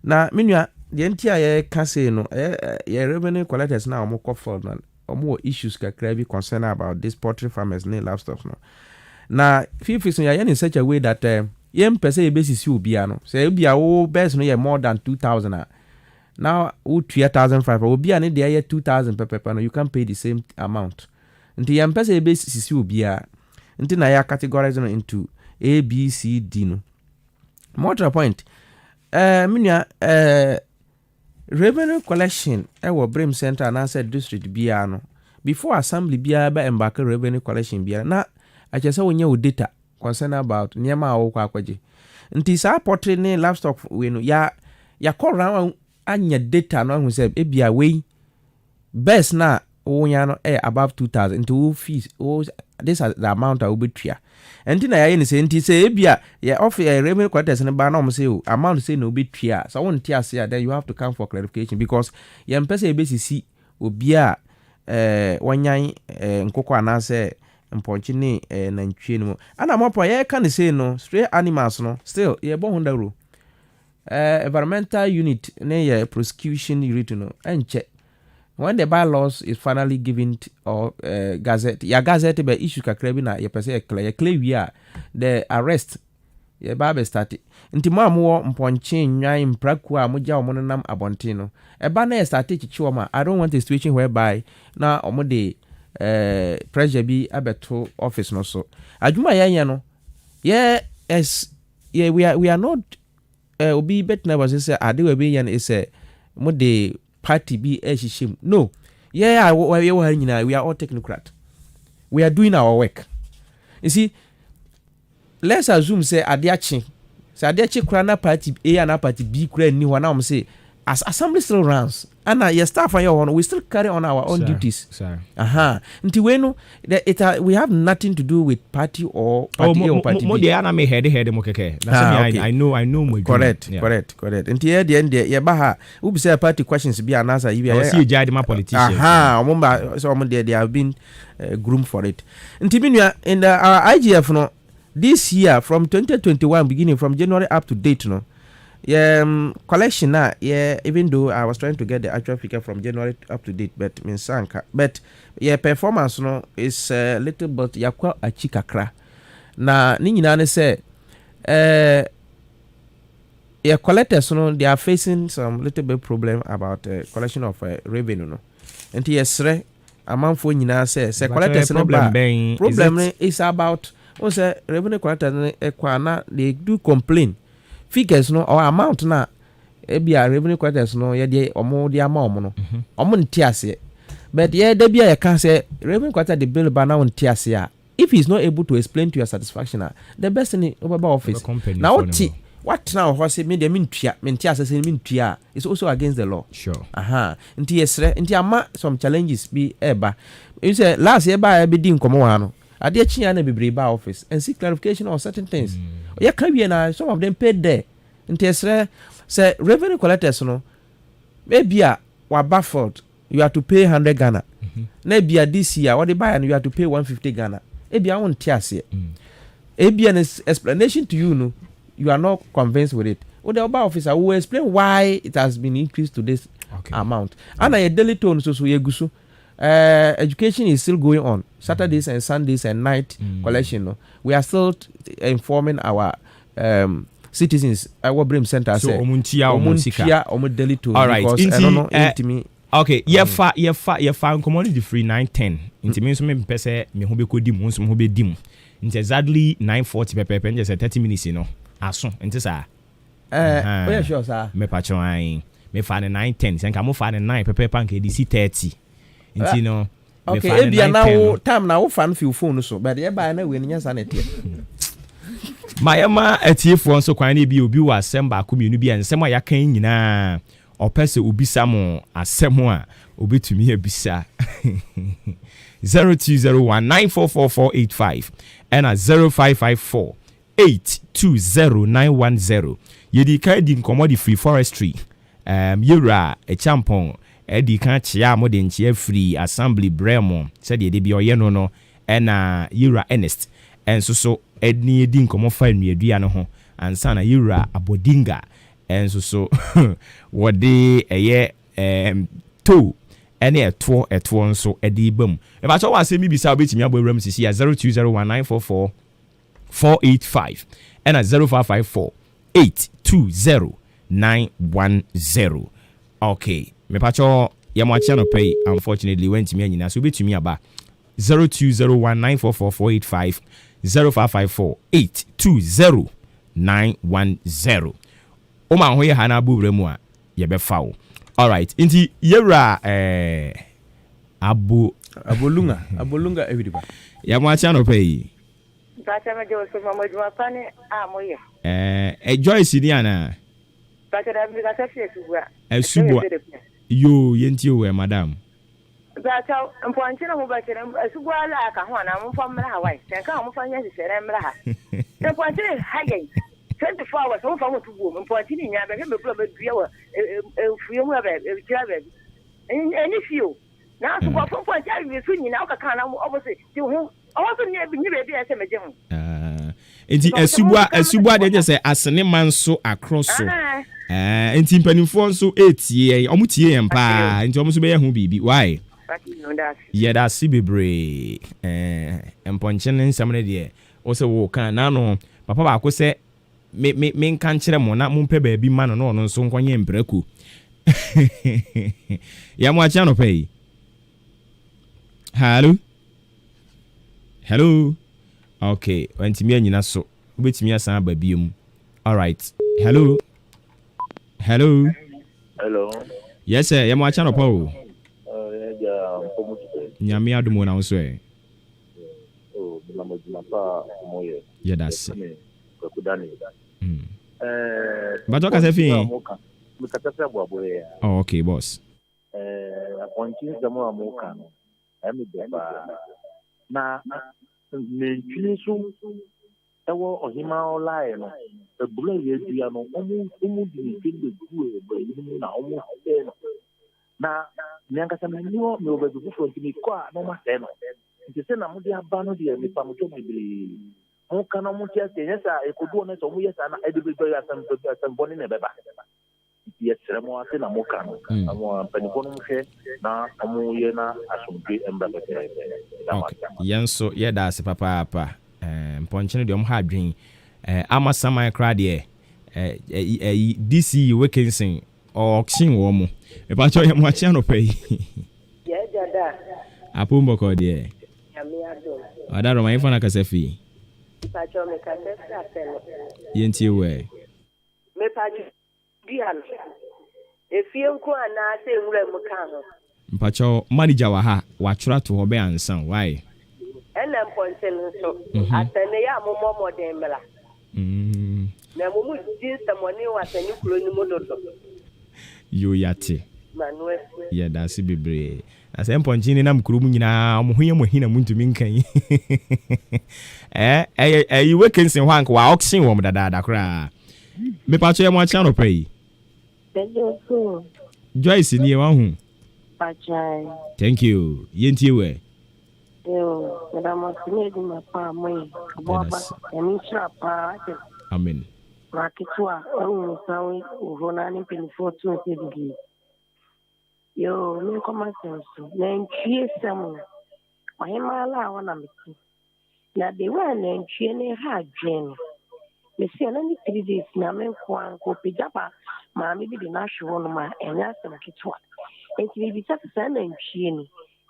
Na me nua, deɛ nti a yɛka sei no, ɛyɛ yɛ revenue collectors na wɔn kɔ field no, wɔn wɔ issues kakra bi concern about this poultry farmers ne livestock no. Na fee fix no, yɛayɛ no in such a way that yɛmpɛ sɛ yɛbɛsisi obiara no sɛ ebia wo birds no yɛ more than 2,000 a na wotua 1,500, obi a ne deɛ yɛ 2,000 pɛpɛpɛ no, you can pay the same amount. Nti yɛmpɛ sɛ yɛbɛsisi obiara, nti na yɛ categorize no into A, B, C, D no. More to the point, me nua, revenue collection ɛwɔ Birim Central anaasɛ district biara no, before assembly biara bɛ embark revenue collection biara na akyerɛ sɛ wonyɛ wo data concern about nneɛma a wɔkɔ akɔgye. Nti saa poultry ne livestock wei no, ya yɛakɔ round anya data no ahu sɛ ebia wei birds na wonya no ɛyɛ above 2,000, nti wo fees wo, this is the amount a wobɛtua. Nti na yɛayɛ no sɛ, nti sɛ ebia yɛ ɔfi yɛ revenue collectors no ba na ɔmo sɛ o amount sɛ na wobɛtua a, sɛ wonte ase a, then you have to come for clarification, because yɛmpɛ sɛ yɛbɛsisi obi a wɔnyan nkokɔ anaasɛ mpɔnkye ne nantwie no mu. Ana mɔpɔ yɛka ne sei no, stray animals no still yɛbɔ ho dawuro. Environmental unit ne yɛ prosecution unit no, ɛnkyɛ when the bylaws is finally given or gazette, yɛ gazette bɛ issue kakra bi na yɛpɛ sɛ yɛ clear, yɛ clear wie a, the arrest yɛba abɛ start. Nti mo a mowɔ mpɔnkye, nnwan, mprakuo a mogya wɔn nenam abɔnten no, ɛba na yɛ start kyekye wɔn a, I don't want a situation whereby na wɔn de pressure bi abɛto office no so. Adwuma a yɛnyɛ no, yɛ ɛs yɛ we are not obi bɛtena wɔ sɛ ade wɔ bi yɛ no sɛ mo de party bi ɛhyehyɛ mu no. Yɛ a yɛwɔ ha nyinaa, we are all technocrat, we are doing our work. You see, let's assume sɛ ade akye, sɛ ade akye koraa na party A ana party B koraa nni hɔ na wɔn sɛ as assembly still runs, ana yɛ staff ayɛ hɔ no, we still carry on our own Sir, duties. Sir. Aha, nti wei no, we have nothing to do with party or party Oh, A mo or party mo B. deɛ ana me head mo kɛkɛ na sɛ Ah, me okay. I know mo adwuma. Correct. Correct. Nti yɛ deɛ yɛba ha, wobisa party questions bi anaasɛ yi bi a Ɔsi egya de ma politicians. Aha, ɔmo ba sɛ ɔmo deɛ, they have been groomed for it. Nti mi nua, in the our IGF no this year, from 2021, beginning from January up to date no, yɛ collection na yɛ, even though I was trying to get the actual figure from January up to date, but me nsa nka, but yɛ performance no is a little bit yakɔ akyi kakra. Na ne nyinaa ne sɛ yɛ collectors no, they are facing some little bit problem about collection of revenue no. Nti yɛsrɛ amanfoɔ nyinaa sɛ collectors no problem ba bɛn? Is problem it- no is about wọn sɛ revenue collectors no ɛkɔ a na they do complain figures no or amount na ebi a revenue collectors no yɛde ɔmo de ama ɔmo no, ɔmo nte aseɛ. But yɛ da bi a yɛka sɛ revenue collector de bill ba na ɔnte aseɛ a, if he is not able to explain to your satisfaction a, the best thing, wobɛba office. Wobɛkɔ mpanimfoɔ Na no wote hɔ. watena wɔ hɔ sɛ me deɛ mentua, mente ase sɛ mentua a, it's also against the law. Aha, nti yɛsrɛ, nti ama some challenges bi ɛɛba. Ebi sɛ last yɛ ba a yɛbɛdi nkɔmɔ wɔ ha no, adeɛ kyea na bebree ba office and seek clarification on certain things. Yɛka wie na some of them paid there. Nti yɛsrɛ sɛ revenue collectors no, maybe a waba fault. you are to pay 100 Ghana, na ebia this year wɔde baeɛ no, you are to pay 150 Ghana. Ebia wonte aseɛ, ebia ne explanation to you no, you are not convinced with it. Wo de, ɔba officer, we will explain why it has been increased to this amount. Ana yɛ daily toll nso so yɛgu so. Education is still going on Saturdays and Sundays and night collection no. We are still informing our citizens ɛwɔ Birim Center so sɛ ɔmo ntua ɔmo ɔmo sika. Ntua ɔmo daily toll Alright, because nti, ɛno no ntumi. Okay, yɛfa nkɔmmɔ no de firi 9:10, nti me nso mempɛ sɛ me ho bɛkɔdi mu, nso me ho bɛdi mu, nti exactly 9:40 pɛpɛɛpɛ, nkyɛ sɛ 30 minutes no aso, nti saa. Ɛɛ, oyɛ sure saa? Mepakyɛw an, mefa ne 9:10, sɛ nka mofa ne 9 pɛpɛɛpɛ anka ɛde si 30, nti no okay mefa ne ebia na 9:10 wo no. Time na wo fa no fi wo phone so, but yɛ na wei no nyɛ saa na ɛteɛ. Ma yɛma atiefoɔ nso kwan no bi, obi wɔ asɛm baako mmienu bi a, nsɛm a yɛaka yi nyinaa, ɔpɛ sɛ obisa mo asɛm a, obɛtumi abisa 0201 944485 ɛna 0554 820910. Yɛdi kan di nkɔmmɔ de firi forestry. Yɛwura Ɛkyampɔn ɛdi kan kyea a mode nkyea firi assembly brɛ mo sɛdeɛ de bi ɔyɛ no, ɛna yɛwura Ernest ɛnso so ɛne yɛdi nkɔmmɔ fa nnuadua no ho ansa na yɛwura Abɔdinga ɛnso so wɔde ɛyɛ toll ɛne ɛtoɔ nso ɛde ba mu. Ɛbɛkyɛ wɔ asɛm bi bisa a, wobɛtumi abɔ awura mu sisi a 0201 944 485 ɛna 0554 820 910. Okay, mepakyɛ yɛmo akyɛ no pɛ yi, unfortunately wantumi anyina so, wobɛtumi aba 0201 944 485, 0554 820 910. Woma ho yɛ ha no abɔ wura mu a, yɛbɛfa wo. Alright, nti yɛwura abo Abolunga, Abolunga Ewiriba. Yɛmo akyɛ no pɛ yi. Mpakyɛ, megye wo so ma mo adwuma pa ne a moyɛ. Joyce ni anaa? Mpakyɛ, da mekasa fi Asubua. Asubua. Yo, yɛntie wo ɛ, madam. Mpakyɛ, mpɔnkye no ho bɛkyerɛ Asubua la aka ho anaa momfa mmra ha wae sɛ nka a momfa nyɛ nhyehyɛeɛ na mmra ha sɛ mpɔnkye ne ha yɛn 24 hours, momfa mo to buom. Mpɔnkye ne nyinaa bɛhwɛ mɛbura mɛdua wɔ mfuo mu baabi kyerɛ baabi ɛni fie o, nanso nkurɔfoɔ mpɔnkye awie so nyinaa wokaka na ɔmo se gye ho ɔwɔ so nyɛ baabi a ɛsɛ megye ho. Ah, nti Asubua deɛ, kyɛ sɛ asene ma nso akorɔ so. Nti mpanimfoɔ nso etie yɛn, ɔmo tie yɛn paa, nti ɔmo nso bɛyɛ ho biribi why. Yɛda ase bebree. Mpɔnkye ne nsɛm no deɛ, wo sɛ wo ka n'ano papa baako sɛ me me menka nkyerɛ mo na mompɛ baabi ma no na ɔno nso nkɔnyɛ mprako. Yɛ mo akyea nɔpɛ yi. Hello, hello. Okay, wantumi anyina so, wobɛtumi asan aba biom. Alright, hello, hello. Hello. Yes sir, yɛ mo akyea nɔpɛ o. Ɛgya mpɔmu ti sɛ. Nyame adom o, na wo so ɛ? Oh, menam adwuma pa a moyɛ. Yɛda ase. Me Kwaku Daniel. Bàtɔ kasa fi? Mekasa sɛ aboaboa yɛ. Oh, okay, boss. Apɔnkye nsɛm a moka no, ɛme dɛ paa. Na nantwie nso ɛwɔ ɔhema ɔlae no, aburo a yɛadua no, ɔmo de nantwie no bɛgu ayi no mu na ɔmo sɛe no. Na me ankasa menni hɔ, mewɔ baabi foforɔ, nti mekɔ a na ɔmo asɛe no. Nti sɛ na mode aba no deɛ, mepa mo kyɛw bebree. Moka na ɔmo te aseɛ, nyɛ saa ɛkɔdu hɔ no sɛ ɔmo yɛ saa na ɛde bɛbɛ asɛm asɛm bɔne na ɛbɛba. Nti yɛsrɛ mo ase na moka no. Ɔmo mpanimfoɔ no hwɛ na ɔmo yɛ na asomdwe mbra pɛpɛɛpɛ. Ɛda mo Okay. ase. Yɛn nso yɛda ase papaapa. Mpɔnkye no deɛ, ɔmo ha adwen. Ama saman koraa deɛ, DC Wilkinson ɔɔkyen wɔ mo. Mepakyɛw, yɛ mo akye anɔpa yi. Yɛagya da. Apom bɔkɔ deɛ? Nyame adom. Ɔda rɔma yɛmfa no akasa fii. Mpakyɛ, mekasa firi Asɛne. Yɛntie wo ɛ. Mepakyɛ, dua no efie nko anaasɛ nwura mu ka ho? Mpakyɛw, manager wɔ ha, watwerɛ ato hɔ bɛyɛ ansa wae. Ɛna mpɔnkye no nso, asɛne yɛ a, mommɔ mmɔden mmra na mo mu di nsɛmɔne wɔ asɛne kuro no mu dodo. Yo, yate. Ma no asi. Yɛda ase bebree. Na sɛ mpɔnkye ne nam kurom nyinaa, ɔmo ho yɛ mo hi na montumi nka yi. Ɛyɛ ɛyi Wilkinson hɔ anka wa auction wɔ mo dadaada koraa. Mepakyɛ, yɛ mo akyea nɔpɛ yi. Joyce nie wahu. Mepakyɛw. Thank you. Yɛntie wɛ. Yo, meda mo ase ne adwuma pa a moyɛ. Aboaba, Nyame nhyira paa. Ate. Amen. Maketewa, wahu nsa wɔ hɔ na ne mpanimfoɔ to nsa didi. Yo, menkɔ m'asɛm so. Nantwie sɛm no, ɔhemaa la a hɔ na mete. Na de wɔ a nantwie no ha adwene no, mesi ɛno ne 3 days na me nko a nka ɔpagya ba maame bi de no ahwe hɔnom a, ɛnyɛ asɛm ketewa. Nti mebisa sɛ, saa nantwie no,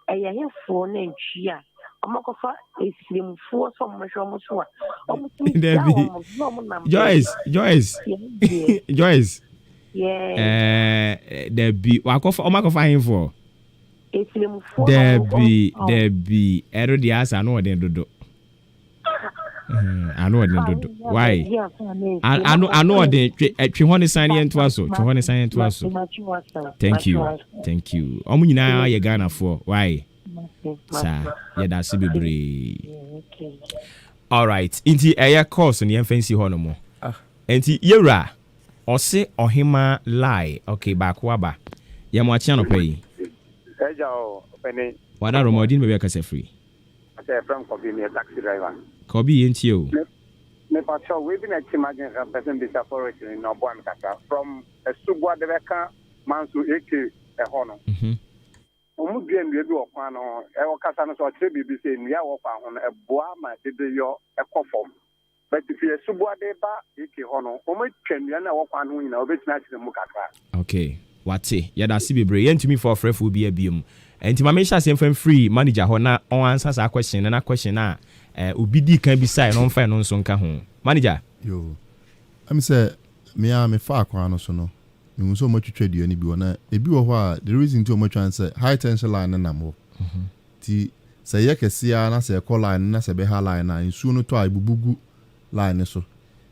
ɛyɛ hefoɔ nantwie a ɔmakɔfa esiremfoɔ sɛ ɔmohwɛ ɔmo so a ɔmotumi gya Dabi. wɔn na ɔmo nam? Joyce, Joyce, Joyce. Yeah. Dabi, wakɔfa ɔmo akɔfa ahemfoɔ. Esiremfoɔ na Dabi, dabi, ɛno deɛ asa ano ɔden dodo. Ano ɔden dodo. Why? Ano ɔden twe hɔ ne san ne yɛntoa so. Twe hɔ ne san yɛntoa so. Thank you. Thank you. Ɔmo nyinaa yɛ Ghanafoɔ. Why? Saa, yɛda ase bebree. Alright. Nti ɛyɛ course no yɛmfa nsi hɔ no mo. Ah. Nti yɛwura ɔse ɔhema lie. Okay, baako aba. Yɛmo akye anɔpa yi. Ɛgya o, ɔpɛni. Wada rɔma ɔdi ne baabi akasa firi. Sɛ ɛfrɛ m Kɔbi, meyɛ taxi driver. Kɔbi, yɛntie o. Mepakyɛw, wei bi na ɛkyi m'adwene sɛ mpɛ sɛ mbisa forest ni na ɔboa me kakra. From Asuboa de bɛka Manso AK ɛhɔ no, ɔmo dua nnua bi wɔ kwan no ho. Ɛwɔ kasa no so ɔkyerɛ biribi sɛ nnua a ɛwɔ kwan ho no ɛboa ma dedeyɔ ɛkɔ fam. But fi Asuboa de ba AK hɔ no, ɔmo atwa nnua no a ɛwɔ kwan no ho nyinaa. Wobɛtumi akyerɛ mu kakra? Okay, wate. Yɛda ase bebree. Yɛntumi fa ɔfrɛfoɔ bi abiom. Nti ma menhyɛ aseɛ mfa mfiri manager hɔ na ɔn saa question no na question a obi di kan bisaeɛ no, ɔmfa ɛno nso nka ho. Manager. Yo, ɛmi sɛ mea mefa akwan no so no, mehu sɛ ɔmatwitwa dua no bi wɔ na ebi wɔ hɔ a, the reason nti ɔmatwa no sɛ high tension line no nam hɔ. Nti sɛ ɛyɛ kɛseɛ a na sɛ ɛkɔ line no na sɛ ɛbɛha line no a, nsuo no tɔ a, ebubu gu line no so,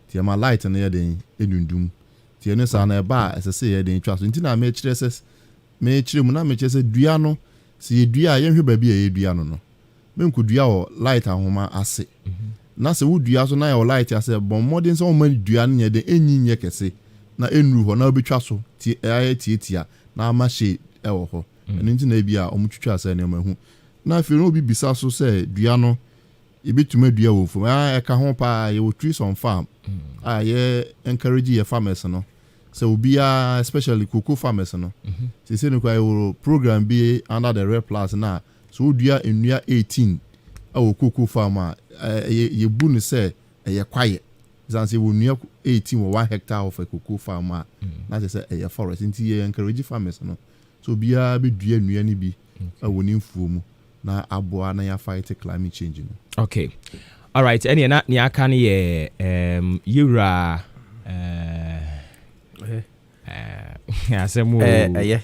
nti ɛma light no yɛ den edundum. Nti ɛno saa na ɛba a, ɛsɛ sɛ yɛ den twa so. Nti na mekyerɛ sɛ mekyerɛ mu na mekyerɛ sɛ dua no, sɛ yɛdua a, yɛnhwɛ baabi a yɛdua no. Menkɔdua wɔ light ahoma ase. Na sɛ wodua so na yɛwɔ light ase, bɔ mmɔden sɛ wɔma dua no nyɛ den, ɛnyi nyɛ kɛse na ɛnnuru hɔ na wobɛtwa so tie, ɛayɛ tietia na ama shade ɛwɔ hɔ. Ɛno nti na ebi a ɔmo twitwa sɛ nneɛma hu. Na afei na obi bisa so sɛ dua no yɛbɛtumi adua wɔ fam a, ɛka ho paa. Yɛwɔ trees on farm a yɛ encourage yɛ farmers no sɛ obiara, especially cocoa farmers no, sese no koraa yɛwɔ program bi under the REDD Plus na sɛ wodua nnua 18 ɛwɔ cocoa farm a, ɛyɛ yɛbu no sɛ ɛyɛ kwaeɛ. Ɛsiane sɛ yɛwɔ nnua 18 wɔ 1 hectare of a cocoa farm a, na kyerɛ sɛ ɛyɛ forest. Nti yɛ encourage farmers no sɛ obiara bɛdua nnua no bi ɛwɔ ne mfuo mu na aboa na yɛafight climate change no. Okay, alright. Ɛneɛ na nea aka no yɛ yɛwura asɛm o. Ɛyɛ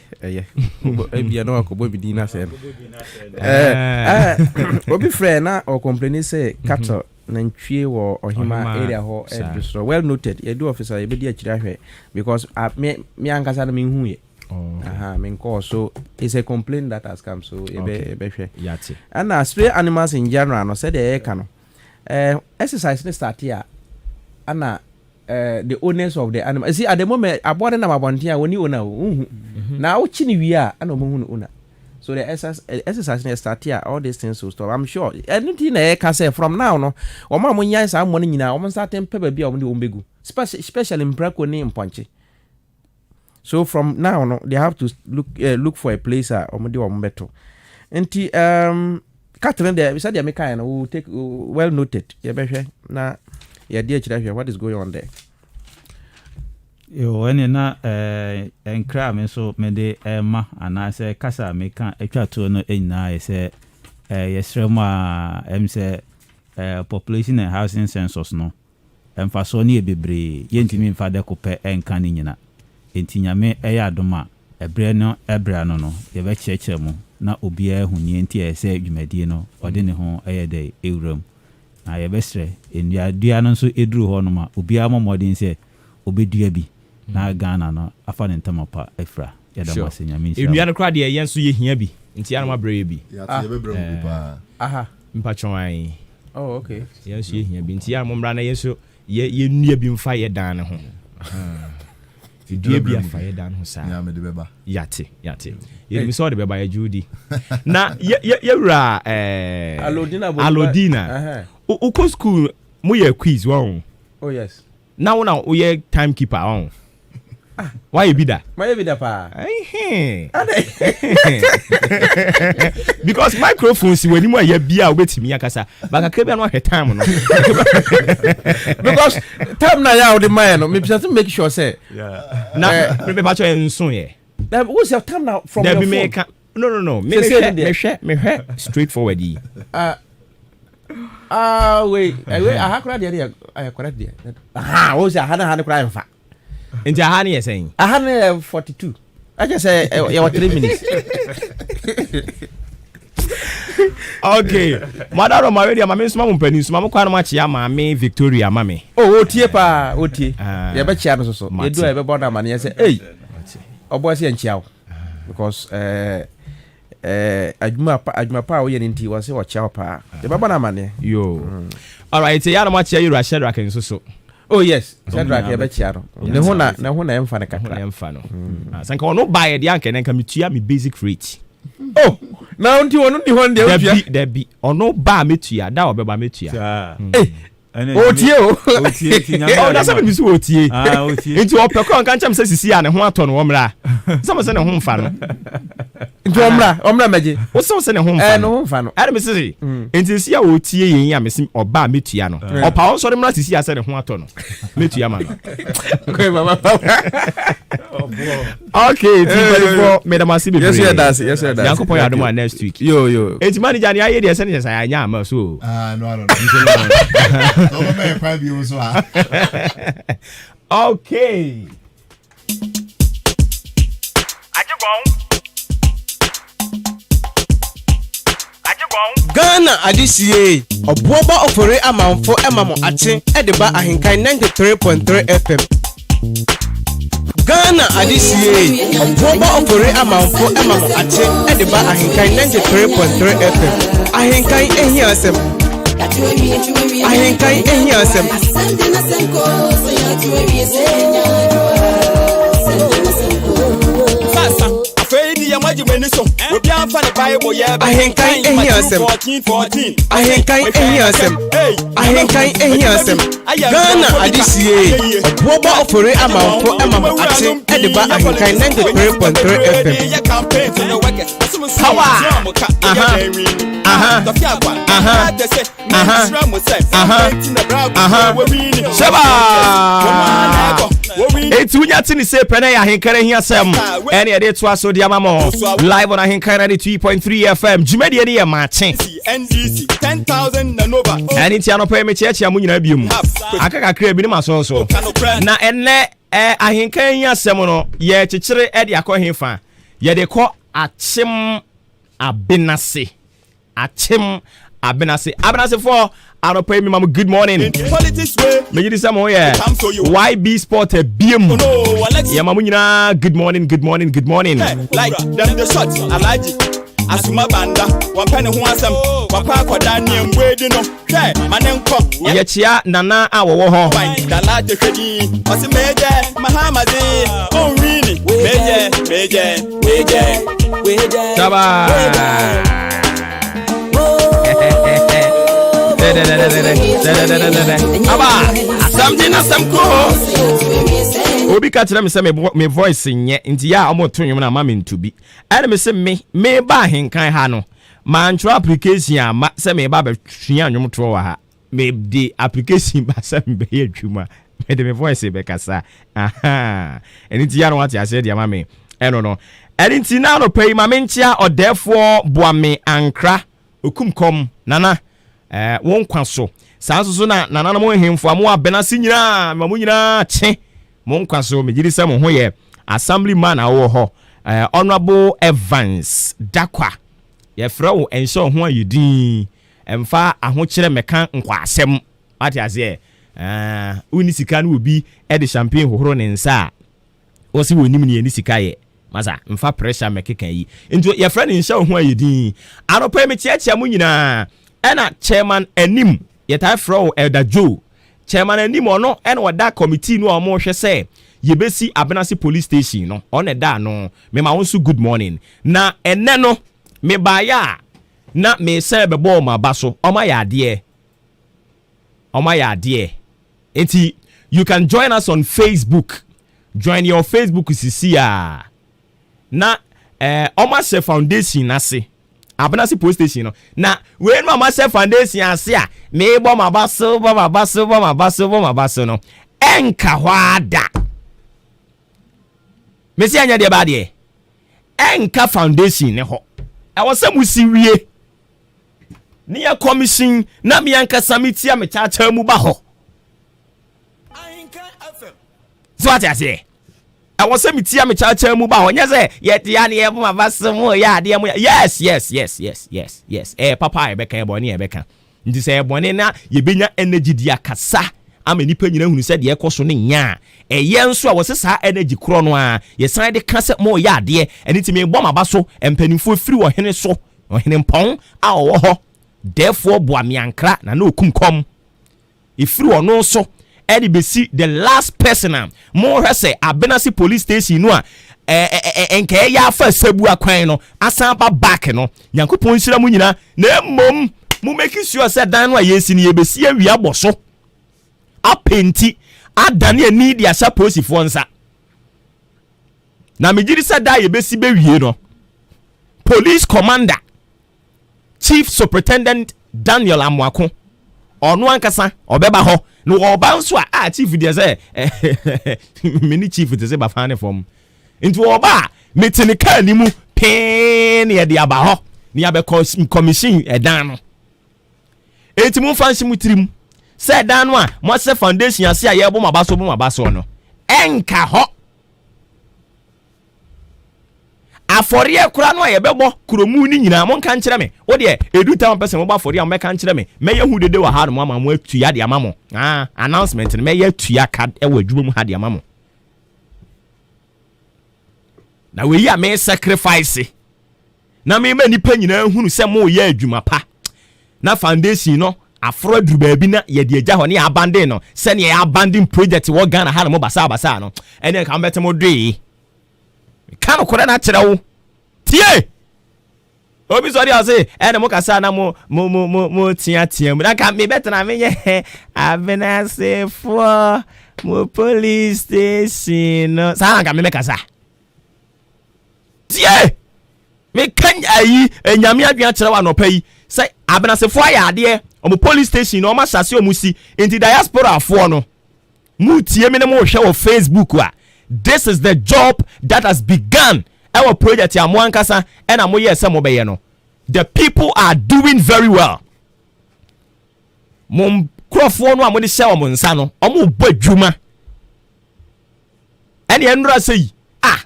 ebia na wakɔbɔ bi din n'asɛm no. Obi frɛ na ɔcomplain sɛ cattle nantwie wɔ ɔhema area hɔ ɛdu soro. Well noted. Yɛdu officer, yɛbɛdi akyire ahwɛ because ah, me ankasa no menhu yɛ. Aha, menkɔɔ so. It's a complaint that has come, so yɛbɛ yɛbɛhwɛ. Yate. Ɛna stray animals in general no, sɛdeɛ yɛka no, exercise ne start a, ana the owners of the animal, you see, at the moment aboa no nam abɔnten a, wɔni owner o, nhu na wokyi ne wie a, ɛna ɔmo hu no owner. So the exercise ne start a, all these things will stop, I'm sure. Ɛno ti na yɛka sɛ from now no, wɔn a wɔnyan saa mmoa no nyinaa, wɔn nsa mpɛ baabi a wɔn de wɔn bɛgu, especially mprako ne mpɔnkye. So from now no, they have to look for a place a wɔn de wɔn bɛto. Nti cattle deɛ, sɛdeɛ meka yɛn no, we will take well noted. Yɛbɛhwɛ na yɛde akyerɛ hwɛ what is going on there. Yo, ɛne na nkra a me nso mede ɛma anaasɛ kasa a meka atwa toɔ no nyinaa yɛ sɛ yɛsrɛ mu a ɛm sɛ population and housing census no, mfasoɔ no yɛ bebree. Yɛntumi mfa dɛ kopɛ ɛnka ne nyina. Enti Nyame ɛyɛ adom a, ɛberɛ no ɛberɛ no yɛbɛkyerɛkyerɛ mu na obiara hu neɛ nti ɛyɛ sɛ dwumadie no ɔde ne ho ɛyɛ dɛ ɛwura mu. Na yɛbɛsrɛ, nnuadua no nso ɛduru hɔ nom a, obiara mmɔ mmɔden sɛ obɛdua bi na Ghana no afa ne ntama pa afira. Yɛda mo ase. Nyame nhyira. Nnua no koraa deɛ, yɛn nso yɛhia bi, nti anam abrɛ yɛ bi. Yɛate, yɛbɛbrɛ mu bi paa. Aha. Mpatwɔn ae. Oh, okay. Yɛn nso yɛhia bi, nti yɛn mo mmra na yɛn nso yɛnnua bi mfa yɛ dan ne ho. Dua bi afa yɛ dan ho saa. Yate, yate. Yɛnim sɛ ɔde bɛba yɛgye wodi. Na yɛwura eh, Alodina. Wokɔ school moyɛ quiz wɔn. Oh yes. Na wo na woyɛ time keeper wɔn. Ah. Wayɛ bi da? Mayɛ bi da paa. Because microphone si w'anim a yɛ bia a wobɛtumi akasa. Ba kakra bi a na wahwɛ time no. Because time na yɛ a wode mayɛ no, mepɛ sɛ make sure sɛ. Na mepa kyɛ nso yɛ. Na wo sɛ time na from your phone. Dabi meka no no no me mehwɛ mehwɛ mehwɛ straight forward yi. Ah ah wei wei aha koraa deɛ deɛ ayɛ correct deɛ. Aha wo sɛ aha na aha no koraa mfa. Nti aha no yɛ sɛn? Aha no yɛ 42. Ɛkyɛ sɛ yɛwɔ 3 minutes. Okay. Madaro ma radio ma me nsoma mo mpanin soma mo kwan no akyea maame Victoria ma me. Oh, otie paa, otie. Ah. Yɛbɛkyea no soso. Yɛdu a yɛbɛbɔ no amaneɛ sɛ, ei, ɔbɔ sɛ yɛnkyea wo. Because eh, eh, adwuma pa adwuma pa a woyɛ no nti wɔse wɔkyea wo paa. Yɛbɛbɔ no amaneɛ. Yo. Alright, yɛ na mo akyea Yɛwura Shadrack nso so. Oh yes, Shadrack yɛbɛkyea no. Ne ho na ne ho na ɛmfa no kakra. Ne ho na ɛmfa no. Ah, sɛ nka ɔno baeɛ deɛ anka ɛnɛ nka metua me basic rate. Oh, na nti ɔno ni hɔ deɛ wotua. Dabi, dabi. Ɔno ba a metua, da a ɔbɛba metua. Eh, otie o. Otie ti nyame. Ɔda sɛ mimi so otie. Ah, otie. Nti ɔpɛ kɔ nka nkyɛm sɛ sisi a ne ho atɔ no ɔmmra. Sɛ mo sɛ ne ho mfa no. Nti ɔmmra, ɔmmra mɛgye. Wo sɛ wo sɛ ne ho mfa no. Eh, ne ho mfa no. Ɛna me sese. Nti sisi a otie yɛn yi a mesi ɔba a metua no. Ɔpa ɔnsɔre mmra sisi a sɛ ne ho atɔ no. Metua ma no. Okay, ti mpanyinfoɔ meda mo ase bebree. Yɛsɛ yɛda ase, yɛsɛ yɛda ase. Nyankopɔn yɛ adom a next week. Yo yo. Eti manager ni ayɛ deɛ sɛ ne sɛ yɛanya ama so. Ah no no. Ɔbɛma yɛ kwan bi so a. Okay. Ghana adehyeɛ Ɔboɔba Ofori Amanfo ma mo akye de ba Ahenkan 93.3 FM. Ghana adehyeɛ Ɔboɔba Ofori Amanfo ma mo akye de ba Ahenkan 93.3 FM. Ahenkan ehia asɛm. Ahenkan ehia asɛm. Ahenkan ehia asɛm. Ahenkan ehia asɛm. Ahenkan ehia asɛm. Ghana adehyeɛ Ɔboɔba Ofori Amanfo ma mo akye de ba Ahenkan 93.3 FM. Power! Aha! Aha! Aha! Aha! Aha! Aha! Seba! Eti wonya te ne se pɛ na yɛ ahenkan ahia sɛm ɛne ɛde toa so de ama mo live on ahenkan 93.3 FM dwumadie no yɛ maakye ɛne nti anɔpa yi mekyeakyea mo nyinaa bio mu aka kakra bi ne masɔn so na ɛnɛ eh, ahenkan ahia sɛm no yɛkyekyere ɛde akɔ hefa yɛde kɔ akyem abenase Akyem Abenase Abenasefoɔ anɔpa yi mema mo good morning. Megye di sɛ mo yɛ YB Sport abiem. Yɛma mo nyinaa good morning good morning good morning. Like them the shot Alhaji Asuma Banda wɔmpɛ ne ho asɛm wakɔ akɔda nea mbuedi no hwɛ ma ne nkɔ. Yɛkyea Nana a wɔwɔ hɔ. Dala te hwɛ din ɔse mejɛ Mahama de ɔnwini mejɛ mejɛ mejɛ mejɛ. Taba. Aba asɛm de n'asɛm kɔ. Obi ka kyerɛ me sɛ me voice nyɛ nti yɛ a wɔto nnwom no ama me nto bi. Ɛna me se me meba ahenkan ha no mantwerɛ application amma sɛ meba abɛsua nnwomtoɔ wɔ ha. Mede application ba sɛ mebɛyɛ adwuma. Mede me voice bɛkasa. Ahaa. Ɛno nti yɛ na wate aseɛ de ama me. Ɛno no. Ɛno nti na anɔpa yi ma menkyea ɔdɛɛfoɔ Boame Ankra Okum Kɔm Nana. Eh, wo nkwa so. Saa nso so na nananom nhemfo a mowɔ abɛn ase nyinaa, mema mo nyinaa kye mo nkwa so. Megye di sɛ mo ho yɛ. Assembly man a wowɔ hɔ, eh, Honorable Evans Dakwa. Yɛfrɛ wo ɛnhyɛ wo ho ayɛ din. Mfa ahokyerɛ mmɛka nkwaasɛm. Wate aseɛ? Ah, wonni sika ne obi de champagne hohoro ne nsa a, wɔse wɔnim nea ɛne sika yɛ. Masa, mfa pressure mmɛkeka yi. Nti yɛfrɛ no nhyɛ wo ho ayɛ din. Anɔpa yi mekyeakyea mo nyinaa. Ɛna Chairman Anim, yɛtaa frɛ wo Elder Joe. Chairman anim ɔno ɛna ɔda committee no a wɔhwɛ sɛ yɛbɛsi Abenase police station no, ɔno ɛda ano. Mema wo nso good morning. Na ɛnɛ no mebaeɛ a na mesɛ bɛbɔ ɔmo aba so. Ɔmo ayɛ adeɛ, ɔmo ayɛ adeɛ. Nti you can join us on Facebook. Join your Facebook sisi a na ɔmo ahyɛ foundation n'ase, Abenase police station no. Na wei no a ɔmo ahyɛ foundation ase a meebɔ mo aba so, bɔ mo aba so, bɔ mo aba so, bɔ mo aba so no, ɛnka hɔ ada. Mesi ɛnyɛ deɛ ba deɛ ɛnka foundation ne hɔ. Ɛwɔ sɛ mo si wie ne yɛ commission na me ankasa me tia me kyaakyaa mu ba hɔ so. Ate aseɛ? Ɛwɔ sɛ metia me kyaakyaa mu ba hɔ. Nyɛ sɛ yɛte ya ne yɛbɔ maba so mo yɛ adeɛ mo. Yes, ɛyɛ papa a yɛbɛka, yɛ bɔne yɛbɛka. Nti sɛ ɛbɔne na yɛbɛnya energy di akasa ama nipa nyina hunu sɛ deɛ ɛkɔ so ne nya a ɛyɛ nso a wɔsɛ saa energy korɔ no a yɛsan de ka sɛ mo yɛ adeɛ. Ɛne nti mebɔ maba so. Mpanimfoɔ firi ɔhene so, ɔhene mpɔn a ɔwɔ hɔ dɛɛfoɔ boameankra na na okum kɔm ɛfiri ɔno so ɛde bɛsi the last person a mohwɛ sɛ Abenase police station no a nka ɛyɛ afa sabu akwan no asan ba back no. Nyankopɔn nhyira mu nyinaa. Na mmom mo make sure sɛ dan no a yɛsi no, yɛbɛsi awia bɔ so apenti adane ani de ahyɛ polisifoɔ nsa. Na megye di sɛ da a yɛbɛsi bɛwie no, police commander, Chief Superintendent Daniel Amoako, ɔno ankasa ɔbɛba hɔ. Na ɔba nso a chief deɛ sɛ me ne chief te sɛ bafa ne fam. Nti ɔba a mete ne kaa ni mu pee ne yɛde aba hɔ ne yɛabɛkɔ commission ɛdan no. Eti mo nfa nhyɛ mo tirim sɛ ɛdan no a mo asɛ foundation ase a yɛbɔ mo aba so, bɔ mo aba so no, ɛnka hɔ. Afɔreɛ kora no a yɛbɛbɔ kuromu no nyinaa, monka nkyerɛ me. Wo deɛ ɛdu tam pɛ sɛ mobɔ afɔreɛ a, mobɛka nkyerɛ me. Mɛyɛ hu dede wɔ ha no mo ama mo atua de ama mo. Ah, announcement no mɛyɛ atua ka ɛwɔ adwuma mu ha de ama mo. Na wei a me sacrifice na mema nipa nyinaa hunu sɛ moyɛ adwuma pa na foundation no aforo aduru baabi na yɛde agya hɔ ne yɛ abandon no sɛnea yɛ abandon project wɔ Ghana ha no mo basaa basaa no, ɛne nka mobɛte mo doe. Ka nokorɛ no akyerɛ wo. Tie obi sɔre a ɔse ɛne mo kasa na mo mo mo mo mo teatea mu na nka mebɛtena menyɛ Abenasefoɔ mo police station no saa na nka memɛkasa. Tie, meka ayi Nyame adwene akyerɛ wo anɔpa yi sɛ Abenasefoɔ ayɛ adeɛ. Ɔmo police station na ɔmo ahyɛ ase ɔmo si. Nti diasporafoɔ no mu tie me ne mo hwɛ wɔ Facebook a, this is the job that has begun ɛwɔ project a mo ankasa ɛna mo yɛ sɛ mo bɛyɛ no. The people are doing very well. Mo nkurɔfoɔ no a mo de hyɛ wɔn nsa no, ɔmo bɔ adwuma. Ɛne ɛnura sɛ yi ah,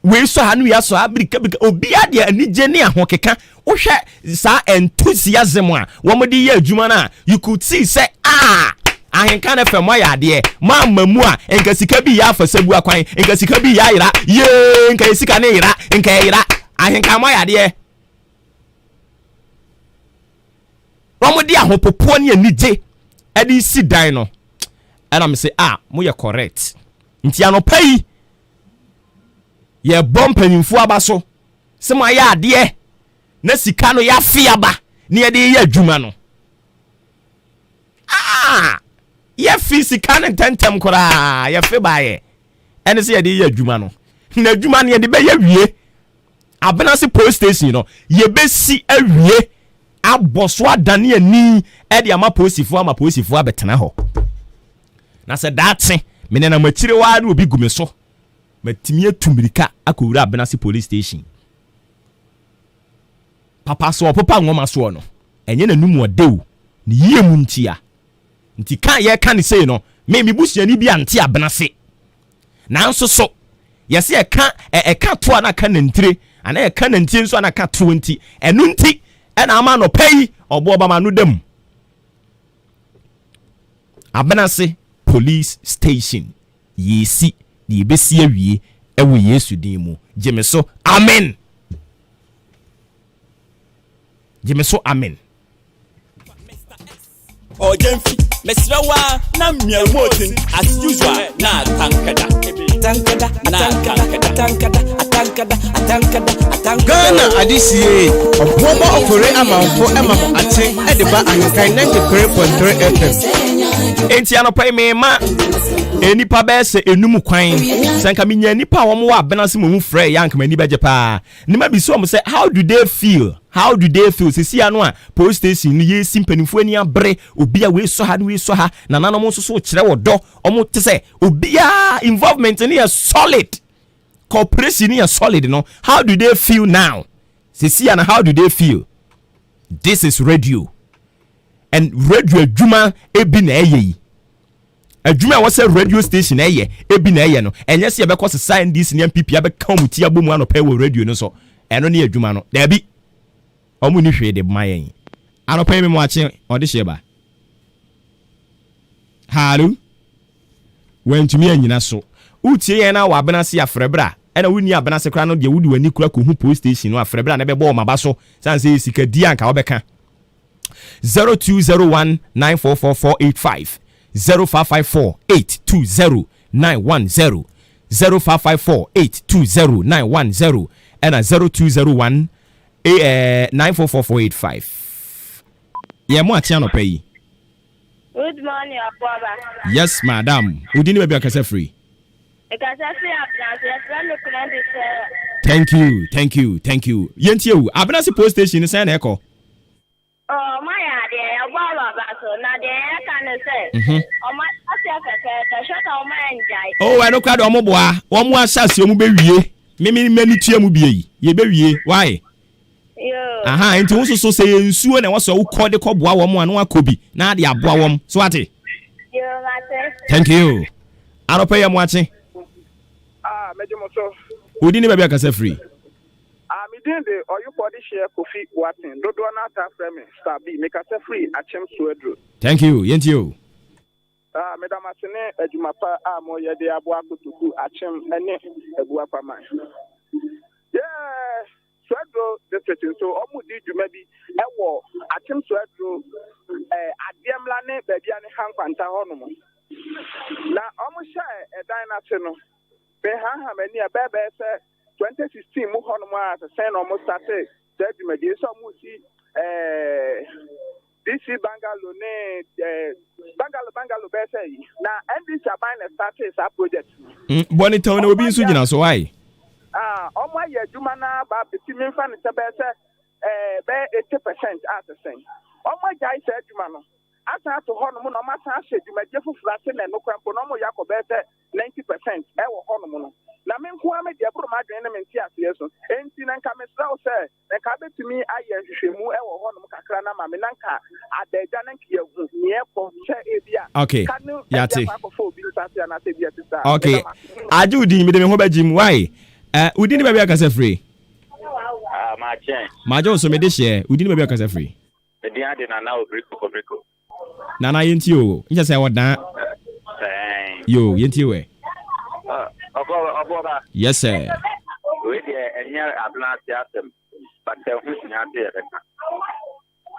wei sɔ ha no, wei asɔ ha birika birika, obiara deɛ anigye ne ahokeka. Wohwɛ saa enthusiasm a wɔn de yɛ adwuma no a, you could see sɛ ah, Ahenka no fɛ mo ayɛ adeɛ. Mo ama mu a nka sika bi yɛ afa sɛ bu akwan, nka sika bi yɛ ayera yee, nka yɛ sika ne yera, nka yɛ yera. Ahenka mo ayɛ adeɛ. Wɔn de ahopopoɔ ne anigye ɛde si dan no, ɛna mo sɛ ah, mo yɛ correct. Nti anɔpa yi yɛbɔ mpanyinfoɔ aba so sɛ mo ayɛ adeɛ na sika no yɛafe aba ne yɛde yɛ adwuma no. Ah, yɛfi sika no ntɛntɛm koraa yɛfe baayɛ ɛne sɛ yɛde yɛ adwuma no. Na adwuma no yɛde bɛyɛ wie. Abenase police station no yɛbɛsi awie abɔ so adane ani ɛde ama polisifoɔ, ama polisifoɔ abɛtena hɔ. Na sɛ daakye menenam akyire waa ne obi gu me so, matumi atu mmirika akɔwura Abenase police station. Papa so ɔpopa nwoma soɔ no, ɛnyɛ n'anum ɔdew ne yie mu ntia. Nti ka yɛka ne sei no, me busuani bi ante Abenase. Nanso so yɛsɛ yɛka ɛka to a na ka nantire anaa yɛka nantire nso a na ka toɔ. Nti ɛno nti ɛna ama anɔpa yi ɔboɔ bama no dam. Abenase police station yɛsi na yɛbɛsi awie ɛwɔ Yesu din mu. Gye me so amen, gye me so amen. Ɔgyamfi, mesrɛ wo ara na mia remote no as usual na atankada, atankada, atankada, atankada, atankada, atankada, atankada. Ghana adehye Ɔboɔbɔ Ofori Amanfo ma mo akye de ba Ahenkan 93.3 FM. Enti anɔpa yi mema nnipa bɛyɛ sɛ enum kwan sɛ nka menya nnipa a wɔn wɔ abena se mo ho frɛ yɛ anka m'ani bɛgye paa. Ne ma bisa wɔn sɛ how do they feel how do they feel sisi ano a police station no yɛsi mpanimfoɔ ani abere obi a wei sɔ ha ne wei sɔ ha nananom nso so kyerɛ wɔ dɔ wɔn te sɛ obiara involvement no yɛ solid cooperation no yɛ solid no how do they feel now sisi ano how do they feel this is radio and radio adwuma ebi na ɛyɛ yi. Adwuma a ɛwɔ sɛ radio station ɛyɛ ebi na ɛyɛ no. Ɛnyɛ sɛ yɛbɛkɔ sesa NDC ne NPP abɛka wɔn ti abɔ mu anɔpa yi wɔ radio no so. Ɛno ne adwuma no. Daabi. Wɔn nni hwee de ma yɛn. Anɔpa yi me moakye ɔde hyeɛ ba. Halo. Wantumi anyina so. Wotie yɛn na wɔ abena ase a frɛ bra. Ɛna wonni abena ase koraa no deɛ wode w'ani kura kɔhu police station no a frɛ bra na ɛbɛbɔ wɔn aba so. Sane sɛ ɛyɛ sika di a anka wobɛka. 0201 944 485 0554 820 910 0554 820 910 ɛna 0201 944 485 yɛn mo akye anɔpa yi. Good morning, Ɔboaba. Yes, madam. Odi ni baabi akasa firi. Mekasa firi Abenase. Yɛfrɛ me Kunadi Sarah. Thank you, thank you, thank you. Yɛntie o. Abenase police station no sɛn na ɛkɔ? Oh, ɔmo ayɛ adeɛ, yɛbɔ ɔmo aba so, na deɛ yɛka ne sɛ, ɔmo ahyɛ fɛfɛɛfɛ, hwɛ na ɔmo angyae. Oh, ɛno koraa deɛ ɔmo boa, wɔn ahyɛ aseɛ ɔmo bɛwie, me me m'ani tua mu bie yi, yɛbɛwie, why? Yoo. Aha, nti wo nso so sɛ yɛ nsuo na ɛwɔ sɛ wokɔ de kɔ boa wɔn a na wakɔ bi na ade aboa wɔn, so wate? Yoo, mate. Thank you. Anɔpa yi amoakye. Ah, megye mo so. Wo din ne baabi a kasa firi? Ah, me din de Ɔyopɔ Dehyeɛ Kofi Boateng, dodoɔ no ara taa frɛ me Star B, mekasa firi Akyem Soaduro. Thank you, yɛntie o. Ah, meda mo ase ne adwuma pa a moyɛ de aboa Kotoku, Akyem ne Abuakwaman. Yeah, Soaduro district nso, wɔn di dwuma bi wɔ Akyem Soaduro, eh, Adeɛmla ne baabi a ne ha nkwanta hɔnom. Na wɔn hyɛɛ ɛdan no ase no, mehaha m'ani a ɛbɛyɛ bɛyɛ sɛ 2016 mu hɔnom a sɛ sɛn na wɔn startee saa dwumadie sɛ wɔn si ɛɛ DC bungalow ne ɛɛ bungalow bungalow bɛyɛ sɛ yi na NDC aban na startee saa project no. Bɔ ne tɛw na obi nso gyina so why? Ah, wɔn ayɛ adwuma no aba abɛsi memfa no sɛ bɛyɛ sɛ ɛɛ bɛyɛ 80% a sɛ sɛn wɔn agyae saa adwuma no asan ato hɔnom na wɔn asan ahyɛ dwumadie foforɔ ase na ɛno koraa mpo na wɔn yɛ akɔ bɛyɛ sɛ 90% ɛwɔ hɔnom no, na me nko ara me deɛ ɛboro m'adwene ne me nteaseɛ so. Enti na nka mesrɛ wo sɛ na nka wobɛtumi ayɛ nhwehwɛmu ɛwɔ hɔnom kakra no ama me na nka ada agya na nka yɛahu neɛ ɛkɔ sɛ ebia Okay, ka no ɛde yɛate. akɔ akɔfa obi nsa ase anaasɛ ebi ɛte saa. Okay, Meda mo ase. agye wo din, mede me ho bɛgye mu. Why? Eh, wo din ne baabi a kasa firi? Ah, makyɛn. Magye wo so, mede hyeɛ. Wo din ne baabi a kasa firi? Me din ade Nana Obiriko Obiriko. Nana yɛntie o, nkyɛ sɛ ɔdaa. Ɛɛn. Yo, yɛntie wɛ. Ɔbɔ ɔbɔ ba. Yes sir. Wei deɛ ɛnyɛ abena ase asɛm, but ɛho hia sɛ yɛbɛka.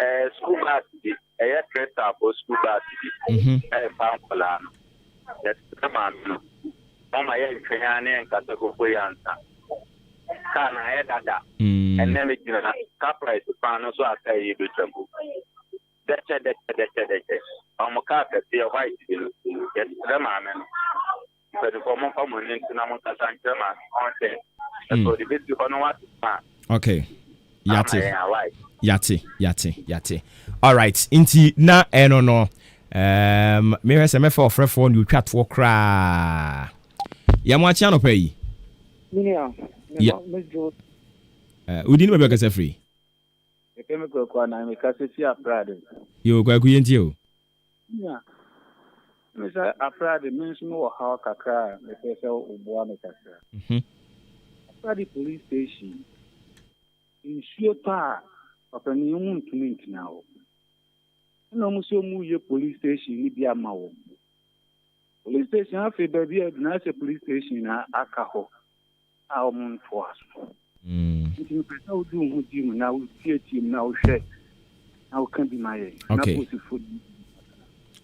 Ɛɛ school bus bi, ɛyɛ Crystal fo school bus bi, ɛrefa nkwadaa no. Yɛsrɛ maame no, mama yɛntwɛn ara ne yɛnkasa koko yi ansa. Kaa no ayɛ dada. Ɛnnɛ megyina car price kwan no so a kaa yi bɛtwa mu. Dɛkyɛ dɛkyɛ dɛkyɛ dɛkyɛ. Wɔn kaa kɛseɛ white bi no, yɛsrɛ maame no. Mpanimfoɔ momfa mo ani nto na monkasa nkyerɛ maame no ɔnhwɛ. Ɛsɛ ɔde bɛsi hɔ na wasesa a. Okay. Ama Yate. yɛn a why? Yate, yate, yate. Alright, nti na ɛno no, um, mehwɛ sɛ mɛfa ɔfrɛfoɔ ne otwa toɔ koraa. Yɛ mo akye anɔpa yi. Menua, Yɛ, me dwo. Uh, wodi ne baabi akasa firi? Yɛfrɛ me Kwaku Anan, mekasa fi Aprade. Yo, Kwaku yɛntie o. Nua, me sɛ Aprade, me nso mewɔ haw kakra a mepɛ sɛ woboa me kakra. Aprade police station, nsuo tɔ a, ɔpanin ho ntumi ntena hɔ. Ɛna wɔn sɛ wɔn reyɛ police station no bi ama wɔn. Police station afei baabi a aduru no ayɛ sɛ police station na aka hɔ a wɔn ntoa so. Nti mepɛ sɛ wode wo ho di mu na wotietie mu na wohwɛ na woka bi ma yɛn. Na Okay. polisifo di.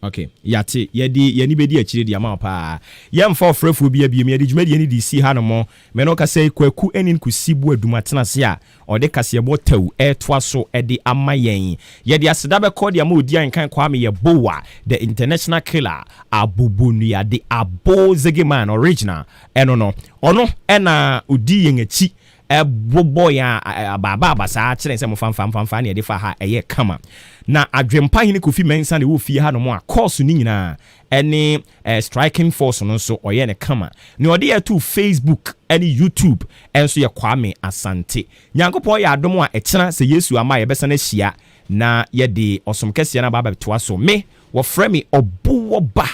Okay, yate. Yɛde yɛni bɛdi akyire de ama wo paa. Yɛmfa ɔfrɛfoɔ bi abiem. Yɛde dwumadie no de si ha no mo mɛ no kasa yi. Kwaku ɛne Nkusi bu adum atena ase a ɔde kaseɛbɔ tɛw ɛtoa so ɛde ama yɛn. Yɛde aseda bɛkɔ de ama odi ankan Kwame Yɛbowa, the international killer, Abobonuade Abo Zegeman original. Ɛno no, ɔno ɛna odi yɛn akyi ɛbobɔ yɛn abaaba abasaa kyerɛ sɛ mo famfamfamfa ne yɛde fa ha ɛyɛ kama. Na Adwempa Hene Kofi Mɛnsa na ɛwɔ fie ha nom a course no nyinaa ɛne striking force no nso ɔyɛ ne kama. Nea ɔde yɛto Facebook ɛne YouTube ɛnso yɛ Kwame Asante. Nyankopɔn yɛ adom a, ɛkyena sɛ Yesu ama, yɛbɛsan ahyia na yɛde ɔsom kɛseɛ no aba abɛtoa so. Me wɔfrɛ me Ɔbowɔ Ba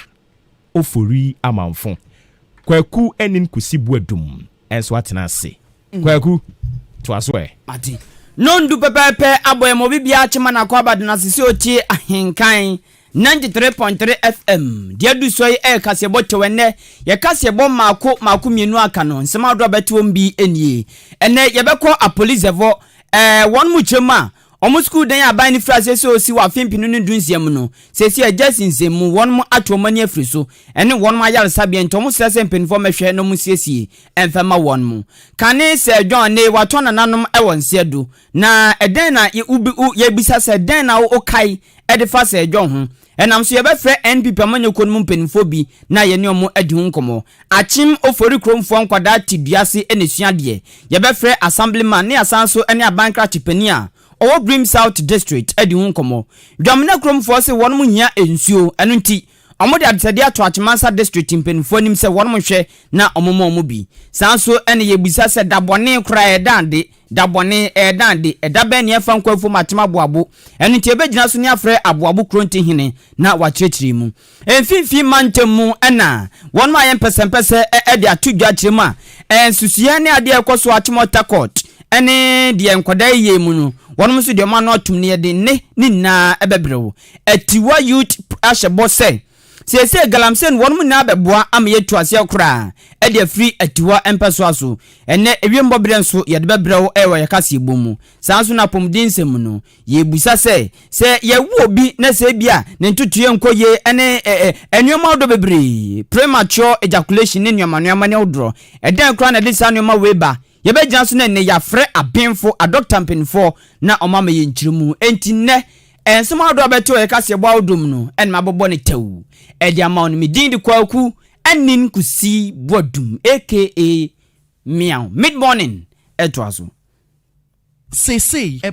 Ofori Amanfo. Kwaku ɛne Nkosi Buadum ɛnso atena ase. Kwaku, toa so ɛ. Mate. Nondu pɛpɛɛpɛ abɔ yɛn ma obi biara kyema no akɔ abadena ase sɛ ɔtie Ahenkan 93.3 FM. Deɛ adu so yi ɛyɛ kaseɛbɔ kyɛw. Ɛnnɛ yɛ kaseɛbɔ mmaako mmaako mmienu aka no, nsɛm ahodoɔ a bɛte wɔm bi nie. Ɛnnɛ yɛbɛkɔ Apolizɛvɔ wɔn mu kyerɛ mu a wɔn sukuu dan a aban no firi aseɛ sɛ ɔsi wɔ afe 2016 mu no, seesei agya sinsɛn mu, wɔn mo ato wɔn ani afiri so ɛne wɔn mo ayaresabea, nti wɔn srɛ sɛ mpanimfoɔ mɛhwɛ na wɔn siesie ɛmfɛ ma wɔn mo. Kane sɛ John ne watɔn nananom ɛwɔ nseɛ do na ɛdɛn na yɛbisa sɛ dɛn na wokae ɛde fa sɛ John ho. Ɛnam so yɛbɛfrɛ NPP amanyɔkuo no mu mpanimfoɔ bi na yɛne ɔmo adi ho nkɔmmɔ. Akyem Ofori kuromfoɔ nkwadaa te duase na esua adeɛ. Yɛbɛfrɛ assemblyman ne asan so ne aban krakye panin a ɔwɔ Birim South District adi ho nkɔmmɔ. Dwamena kuromfoɔ se wɔn hia nsuo, ɛno nti ɔmo de adesɛdeɛ ato Akyemansa District mpanimfoɔ anim sɛ wɔn hwɛ na ɔmo ma ɔmo bi. Saa nso ɛna yɛbisa sɛ da bɔne koraa ɛda ade, da bɔne ɛda ade, ɛda bɛn ne ɛfa nkɔ afuom atem aboabo? Ɛno nti yɛbɛgyina so ne afrɛ Aboabo Kuronti hene na wakyerɛkyerɛ mu. Mfimfini mantam mu ɛna wɔn a yɛ mpɛsɛmpɛsɛ ɛde ato dwa kyerɛ mu a nsusuiɛ ne adeɛ ɛkɔ so Achimota Court ɛne deɛ nkwadaa yie mu no, wɔn nso deɛ ɔmo ano atum no, yɛde ne ne nyinaa ɛbɛbrɛ wo. Atiwa Youth ahyɛ bɔ sɛ seesei galamsey no wɔn nyinaa bɛboa ama yɛtu aseɛ koraa ɛde afiri Atiwa mpɛsoa so. Ɛnɛ ewiem bɔberɛ nso yɛde bɛbrɛ wo ɛwɔ yɛ kaseɛ bɔ mu. Saa nso na apɔmuden nsɛm no, yɛbusa sɛ yɛwo obi na sɛ bi a ne ntotoeɛ nkɔ yie ɛne ɛ ɛ nneɛma ahodoɔ bebree, premature ejaculation ne nneɛma nneɛma ne ahodoɔ, ɛdɛn koraa na ɛde saa nneɛma wei ba? Yɛbɛgyina so na nnɛ yɛafrɛ abenfo, adɔkta mpanimfoɔ, na ɔma ma yɛ nkyerɛ mu. Enti nnɛ nsɛm ahodoɔ a bɛto yɛ kaseɛbɔ ahodoɔ mu no, ɛna mabɔbɔ ne tɛw ɛde ama wo no. Me din de Kwaku Ɛnin Kusi Boadum, aka Meow. Mid Morning ɛtoa so. Seesei.